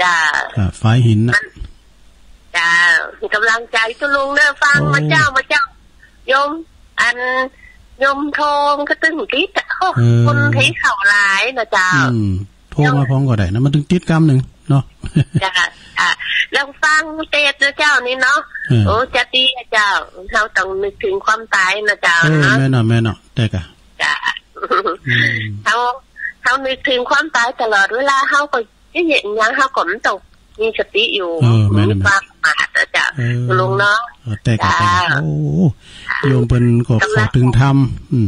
จ้ะ อ่า ฝายหินน่ะ จ้ะ ก๋ำลังใจ๋ตุ๊ลุงเน้อ ฟัง โอ้ มาเจ้า มาเจ้า โยม อัน โยมทองก็ตึงติดอะ โอ้ เออ คนไทยเขาหลายน่ะเจ้า อืม โทรมาพร้อมก็ได้นะ มันตึงติดกำนึ่งเนาะ จ้ะ อ่ะ แล้วฟังเตสน์เน้อเจ้านี่เนาะ เออ โอ้ จะดีอะเจ้า เฮาต้องนึกเถิงความต๋ายนะเจ้า เออ เนาะ แม่นเนาะ แม่นเนาะ แต่กะ จ้ะ อืม เฮา เฮานึกเถิงความต๋ายตลอดเวลา เฮาก็จะเฮ็ดหยัง เฮาก็มันต้องมีสติอยู่ เออ แม่นเนาะ มีความประมาทอะเจ้า เออ ลุงเนาะ เออ แต่กะ เจ้า แต่กะ โอ้ โยมเปิ้นก็เข้าเถิงธรรม อืม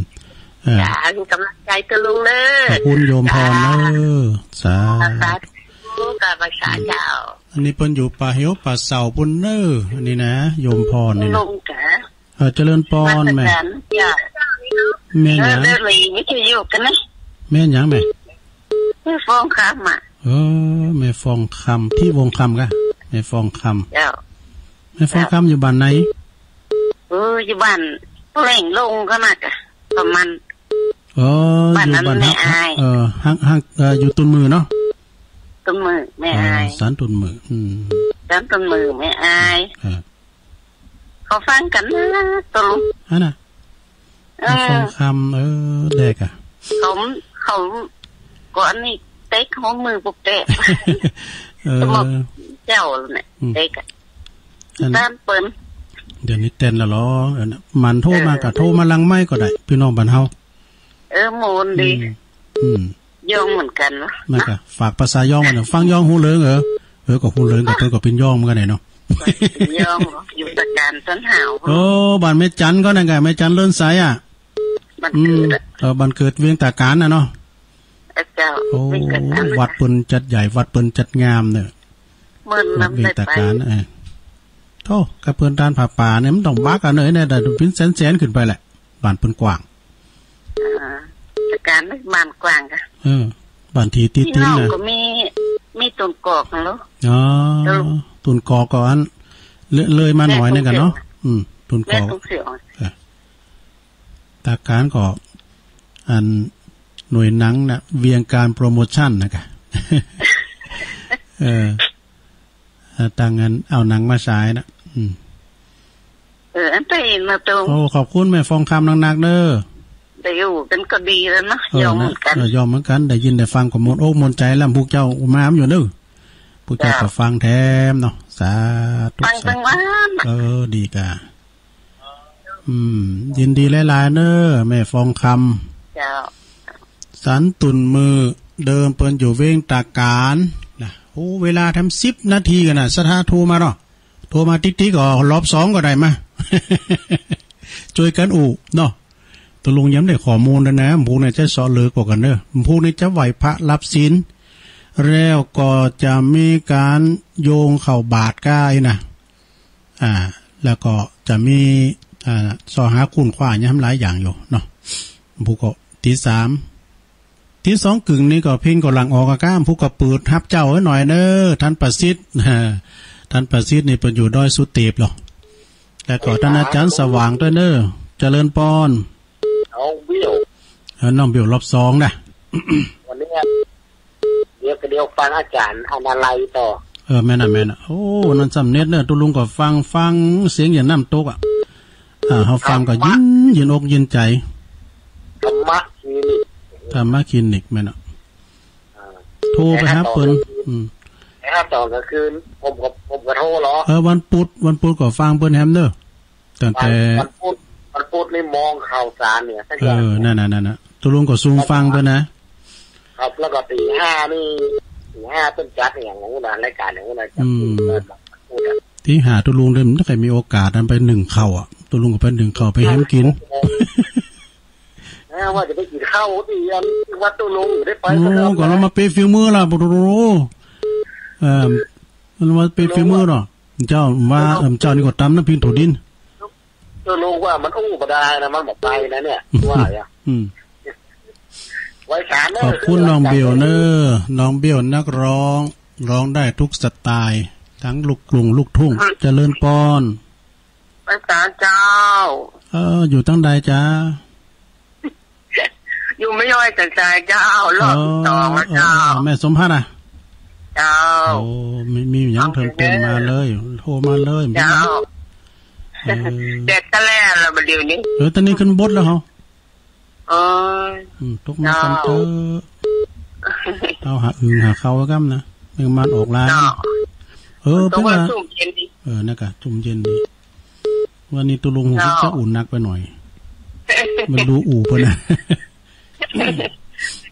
เออ จ้ะ กำลังใจ๋เตื้อลุงเน้อ ขอบคุณโยมพรเน้อ จ้ะ สาธุ สาธุ กราบไหว้สาเจ้า อันนี้เปิ้นอยู่ป่าเหียวป่าเสาปู้นเน้อ อันนี้นะ โยมพรนี่นะ ลุงจ๋า เออ เจริญปอนแม่ นมัสก๋านเจ้า แม่หยัง เออ เดี๋ยวนี้วิทยุกั๋นนะ แม่หยังแม่ แม่ฟองคำอะ เออ แม่ฟองคำ ตี้วงคำกะ แม่ฟองคำ เจ้า แม่ฟองคำอยู่บ้านไหน เออ อยู่บ้านแหลงลงก็น่าจะประมาณ เออ บ้านนั้น อยู่บ้าน แม่อาย เออ ห้าง ห้าง เออ อยู่ตุนมือเนาะ ตุนมือ แม่อาย เออ สันตุนมือ อืม สันตุนมือ แม่อาย เออ เขาฟังกั๋นนะ ตกลง อันน่ะ เออ แม่ฟองคำ เออ แดกอะ เขา เขา ก็อันนี้เต๊กหัวมือปุกแตะ เออ สมบัติเจ้าเนี่ย อืม เต๊กอะ อัน ตามเปิ้น เดี๋ยวนี้แตนละลอ อันน่ะ หมั่นโทรมา เออ กะโทรมาหลังไมค์ก็ได้ ปี้น้องบ้านเฮา เออ โมนดี อืม อืม ยองเหมือนกั๋นวะ มันกะ นะ ฝากภาษายองมาหน่อย ฟังยองฮู้เริง เออ เออ ก็ฮู้เริง ก็เปิ้นก็เป๋นยองเหมือนกั๋นเนาะ เป๋นยอง อยู่ตะก๋านต้นหาว เออ บ้านแม่จันก็นั่นกะ แม่จันเลินใสอะ บ้านเกิดอะ อืม เออ บ้านเกิดเวียงตะก๋านน่ะเนาะ เออ เจ้า โอ้ เวียงตะก๋าน วัดเปิ้นจัดใหญ่ วัดเปิ้นจัดงามเน้อ เหมือน วัดเวียงตะก๋าน นำได้ไป เออ โธ่ กะเปิ้นตานผาป่าเนี่ย มันต้องบักอะเน้อ เนี่ย แต่เป๋นแสนๆ ขึ้นไปแหละ บ้านเปิ้นกว้าง อ่า ตะก๋านบ้านกว้างกะ เออ บ้านตี้ติดๆ ตี้น้อง นะ ก็มี มีตุนกอกหั้นเหรอ อ๋อ ตุนกอกก็อัน เลย เลยมาหน่อยนึ่งกั๋นเนาะ แม่กรุงเทพฯ อืม ตุนกอก แม่กรุงเทพฯ เออ ตะก๋านก็ อัน หน่วยหนังน่ะ เวียงก๋านโปรโมชั่นน่ะกะ เออ เออ ตั้งอันเอาหนังมาฉายน่ะ อืม เออ อันไปมาตรง โอ้ ขอบคุณแม่ฟองคำนักๆ เน้อ ได้อยู่กั๋นก็ดีแล้วเนาะ เออ ยอมเหมือนกั๋น นะ เออ ยอมเหมือนกั๋น ได้ยินได้ฟังก็ม่วนอกม่วนใจ๋แล้ว พวกเจ้ามาอยู่เน้อ พวกเจ้า เจ้า ก็ฟังแถมเนาะ สาธุ ฟัง สาธุ ตึงวัน เออ ดีกะ อืม ยินดีหลายๆ เน้อ แม่ฟองคำ เจ้า สันตุ่นมือ เดิมเปิ้นอยู่เวียงตะก๋านนะ โอ้ เวลาแถมสิบนาทีกั๋นนะ สถาโทรมาเนาะ โทรมาติ๊กๆ ก็รอบสองก็ได้มา จ้วยกั๋นอู้เนาะ ตกลงยังได้ข้อมูลแล้วนะ หมู่นี้จะเซาะเหลือกว่ากั๋นเน้อ หมู่นี้จะไหว้พระรับศีล แล้วก็จะมีก๋านโยงเข้าบาตรก้าอี้นะ อ่า แล้วก็จะมี อ่า เซาะหาค้นคว้าหยังหลายอย่างอยู่เนาะ ผู้ก็ตีสาม ตีสองกึ่งนี่ก็เพลงก็หลั่งออกอะก้า ผู้ก็เปิดฮับเจ้าไว้หน่อยเน้อ ท่านประสิทธิ์ ท่านประสิทธิ์นี่เปิ้นอยู่ดอยสุเตปเหรอ แล้วก็ท่านอาจารย์สว่างด้วยเน้อ เจริญปอน น้องเบี้ยว เออ น้องเบี้ยวรอบสองนะ วันนี้ เดี๋ยวก็เดี๋ยวฟังอาจารย์อนาลัยต่อ เออ แม่นน่ะ แม่นน่ะ โอ้ นั่นสำเร็จเน้อ ตุ๊ลุงก็ฟัง ฟังเสียงอย่างน้ำตกอะ อ่า เฮาฟังก็ยิน ยินอกยินใจ๋ ธรรมะคลินิก ธรรมะคลินิก แม่นน่ะ อ่า โทรไปหาเปิ้น แต่ถ้าตอนกลางคืน อืม แต่ถ้าตอนกลางคืน ผมก็ ผมก็โทรเหรอ เออ วันพุธ วันพุธก็ฟังเปิ้นแหมเน้อ ตั้งแต่ วัน วันพุธ วันพุธนี่มองข่าวสารเนี่ย สักอย่าง เออ นั่นน่ะ นั่นน่ะ ตุ๊ลุงก็ซุ่มฟังเปิ้นนะ ครับ แล้วก็ตีห้านี่ ตีห้าเปิ้นจัดอย่างนู้นนะ รายการอย่างนู้นนะ อืม จัดพูดอะ ตีห้าตุ๊ลุงเด้อ มันบ่ค่อยมีโอกาสอันไปนึ่งข้าวอะ ตุ๊ลุงก็ไปนึ่งข้าว ไปแหมกิ๋น เออ ว่าจะไปกิ๋นข้าวที่อันวัดตุ๊ลุง ได้ไป โอ้ สักครั้ง ก็ลองมาเป๋นฝีมือล่ะ โอ้โห เออ มันมาเป๋นฝีมือเนาะ เจ้าว่า เออ เจ้านี่ก็ตำน้ำพริกถั่วดิน ตุ๊ลุงว่ามันอู้บ่ได้นะ มันบ่ไปนะเนี่ย ว่าอย่าง อืม ไว้สารเนอะ ขอบคุณน้องเบลเนอะ น้องเบลนักร้อง ร้องได้ทุกสไตล์ ทั้งลูกกรุงลูกทุ่ง เจริญปอน ไว้สารเจ้า เออ อยู่ตังใดจ๊ะ อยู่แม่ย้อยสันทรายเจ้า รอบที่สองแล้วเจ้า เออ เออ แม่สมภัทรอะ เจ้า โอ้ มี มีหยังเติมเติมมาเลย โทรมาเลย เจ้า เออ แดดก็แล่แล้วบัดเดี๋ยวนี้ เออ ตอนนี้ขึ้นบดแล้วเหรอ เออ อืม ตกมากันเถอะ เจ้า เอาหาอึ่งหาเขาไว้ก่อนนะ แมงมันออกหลาย เจ้า เอ เออ ก็ว่า เป๋นว่า ซุ่มเย็นดี เออ นั่นกะ ซุ่มเย็นดี วันนี้ตุ๊ลุง เจ้า จะอุ่นนักไปหน่อย มันดูอุ่นไปนะ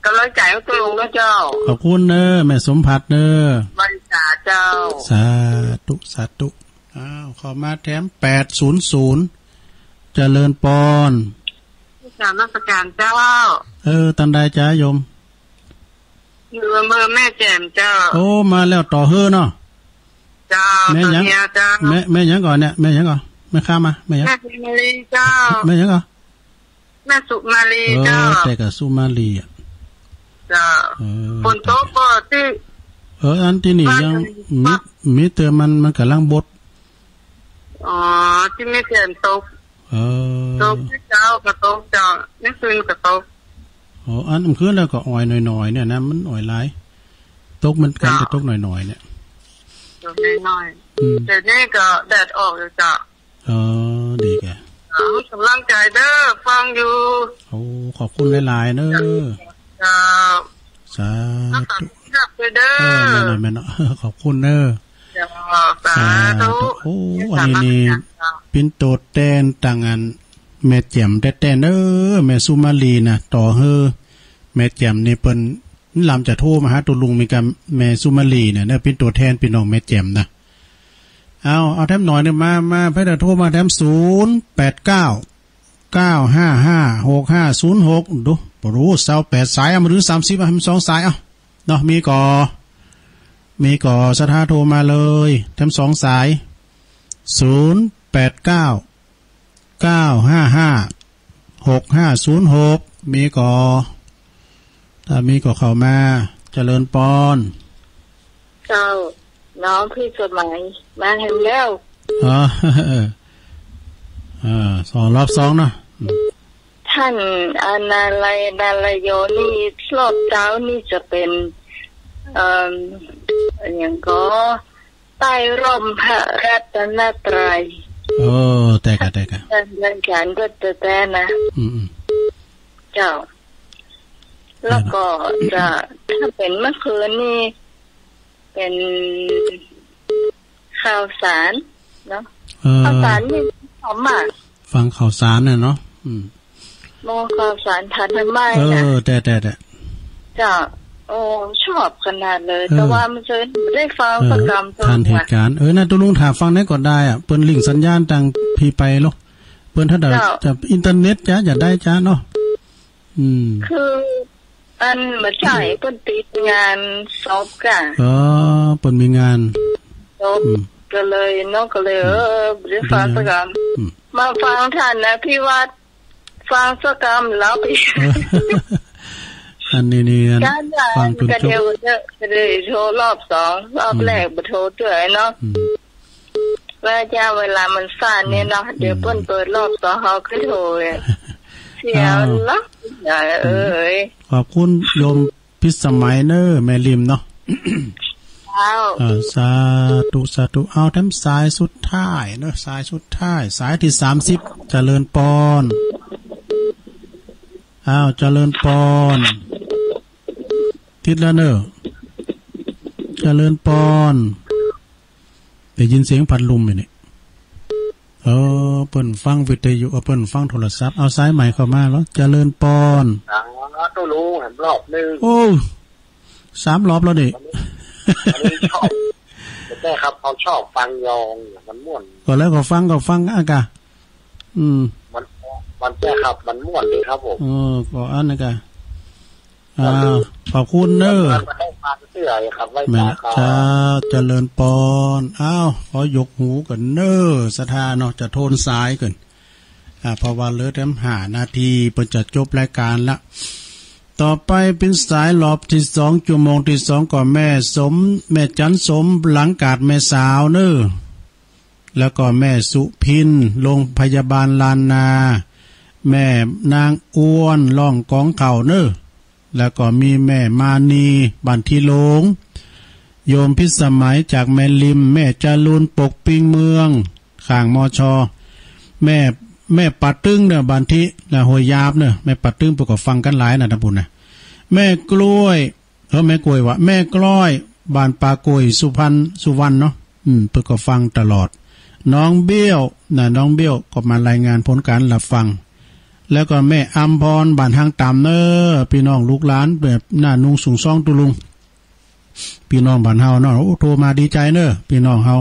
ก๋ำลังใจ๋ของตุ๊ลุงนะเจ้า ขอบคุณเน้อ แม่สมผัสเน้อ บริจาคเจ้า สาธุ สาธุ อ้าว เข้ามาแถม แปดศูนย์ศูนย์ เจริญปอน กราบนมัสการเจ้า เออ ตังใดจ๊ะโยม อยู่อำเภอแม่แจ่มเจ้า โอ้ มาแล้วต่อเฮ้อเนาะ เจ้า แม่หยัง ต่อเฮ้อเจ้า แม่ แม่หยังก่อเนี่ย แม่หยังก่อ แม่ค้ามา แม่หยัง แม่สุมาลีเจ้า แม่หยังก่อ แม่สุมาลี เออ เจ้า แต่กับสุมาลีอะ เจ้า เออ ฝนตกบ่ตี้ เออ อันตี้นี่ บ้าน ยัง มี มีแต่มัน มันก่ำลังบด อ๋อ ตี้แม่แจ่มตก เออ ตกตี้เจ๊าก็ตกเจ้า เมื่อคืนก็ตก อ๋อ อันเมื่อคืนแล้วก็อ่อยหน่อยๆ เนี่ยนะ มันอ่อยหลาย ตกเหมือนกั๋น เจ้า แต่ตกหน่อยๆ เนี่ย ตกหน่อยๆ อืม เดี๋ยวนี้ก็แดดออกอยู่เจ้า อ๋อ ดีแก อ๋อ ก๋ำลังใจ๋เน้อ ฟังอยู่ โอ้ ขอบคุณหลายๆ เน้อ เจ้า สาธุ เจ้า เด้อ เออ แม่นเนาะ แม่นเนาะ ขอบคุณเน้อ เจ้า สาธุ สาธุ โอ้ อันนี้นี่ เป๋นตั๋วแตนตางอัน แม่แจ่มแต๊ๆ เน้อ แม่สุมาลีนะ ต่อเฮ้อ แม่แจ่มนี่เปิ้นลำจะโทรมาหาตุ๊ลุงเหมือนกั๋น แม่สุมาลีเนี่ยนะ เป๋นตั๋วแตนปี้น้องแม่แจ่มนะ เอา เอาแถมหน่อยนึ่ง มา มา ไผจะโทรมาแถม ศูนย์แปดเก้า เก้าห้าห้า หกห้าศูนย์หก ดู บ่ฮู้ ซาวแปดสาย เอามาดู สามสิบ อ่ะ แถมสองสาย เอา เนาะ มีก่อ มีก่อ ศรัทธาโทรมาเลย แถมสองสาย ศูนย์แปดเก้า เก้าห้าห้า หกห้าศูนย์หก มีก่อ ถ้ามีก็เข้ามา เจริญปอน เจ้า น้องพิสมัย มาแถมแล้ว อ๋อ เออ สอง รอบสองเนาะ อืม ต้านอนาลัย นารายณ์นี่ รอบเจ๊านี่จะเป๋น เอ่อ อะหยังก่อ ใต้ร่มพระรัตนตรัย โอ้ แต๊กะ แต๊กะ ต้านอาจ๋ารย์ก็จะแต๊นะ อืม อืม เจ้า แล้วก็จะ ถ้าเป๋นเมื่อคืนนี่ เป๋นข่าวสารเนาะ เออ ข่าวสารนี่ชอบมาก ฟังข่าวสารน่ะเนาะ อืม มองข่าวสารผ่านทางบ้านน่ะ เออ แต๊ แต๊ แต๊ เจ้า โอ้ ชอบขนาดเลย เออ แต่ว่ามันจะได้ฟัง เออ สักกำ ทันเหตุการณ์ เออ น่ะ ตุ๊ลุงถ่าฟังได้ก็ได้อะ เปิ้นลิงก์สัญญาณตางพีไปโล เปิ้นถ้าได้ เจ้า จะอินเทอร์เน็ตจ๊ะ จะได้จ๊ะเนาะ อืม คือ อันบ่ใจ้ เปิ้นติดงานศพก่ะ อ๋อ เปิ้นมีงานศพ อืม ก็เลยเนาะ ก็เลย อืม เออ บ่ได้ฟังสักกำ อืม มาฟังต้านอภิวัฒน์ ฟังสักกำหลับ เออ อันนี้นี่ อัน ฟังจนจบ ก็เดี๋ยวจะ ก็เลยโทรรอบสอง รอบแรก อืม บ่โทรเตื้อเนาะ อืม ว่าเจ้า เวลามันสั้นเนี่ยเนาะ อืม เดี๋ยวเปิ้นเปิดรอบสอง เฮาก็โทรเลย เสีย อ้าว ละ เอ้ย ขอบคุณโยมพิสมัยเน้อ แม่ริมเนาะ เจ้า เออ สาธุ สาธุ เอาแถมสายสุดท้ายเนาะ สายสุดท้าย สายตี้สามสิบ เจริญปอน อ้าว เจริญปอน ติดแล้วเน้อ เจริญปอน ได้ยินเสียงพัดลมอยู่นี่ เออ เปิ้นฟังวิทยุ เออ เปิ้นฟังโทรศัพท์ เอาสายใหม่เข้ามาแล้ว เจริญปอน สาธุลุง แถมรอบนึ่ง โอ้ สามรอบแล้วนี่ อันนี้ อันนี้ชอบ ใจ้ครับ เขาชอบฟังยอง มันม่วน ก็แล้วก็ฟัง ก็ฟังอะกะ อืม มัน มัน ใจ้ครับ มันม่วนดีครับผม เออ ก็อันนั้นกะ อ่า ขอบคุณเน้อ แม่นเจ้า เจริญปอน อ้าว ขอยกหูก่อนเน้อ ศรัทธาเนาะ จะโทนสายก่อน อ่า เพราะว่าเหลือแถมห้านาที เปิ้นจะจบรายการละ ต่อไปเป๋นสายรอบตี้สอง ชั่วโมงตี้สอง ก็แม่สม แม่จันสม หลังกาดแม่สาวเน้อ แล้วก็แม่สุพิน โรงพยาบาลล้านนา แม่นางอ้วน ร้องก๋องข้าวเน้อ แล้วก็มีแม่มานี บ้านทิโลง โยมพิสมัยจากแม่ริม แม่จรูน ปกปิงเมือง ข้าง มช. แม่ แม่ป่าตึงเน้อ บ้านทิ นะ ห้วยยาบเน้อ แม่ป่าตึง เปิ้นก็ฟังกั๋นหลายนะ ตางปุ้นนะ แม่กล้วย เออ แม่กล้วยว่ะ แม่กล้อย บ้านป่ากล้วย สุพรรณ สุวรรณเนาะ อืม เปิ้นก็ฟังตลอด น้องเบี้ยว นะ น้องเบี้ยวก็มารายงานผลก๋านรับฟัง แล้วก็แม่อำพร บ้านฮังต่ำเน่อ ปี้น้องลูกหลานแบบหน้านุงสุงซองตุลุง ปี้น้องบ้านเฮาเนาะ โอ้ โทรมาดีใจ๋เน่อ ปี้น้องเฮา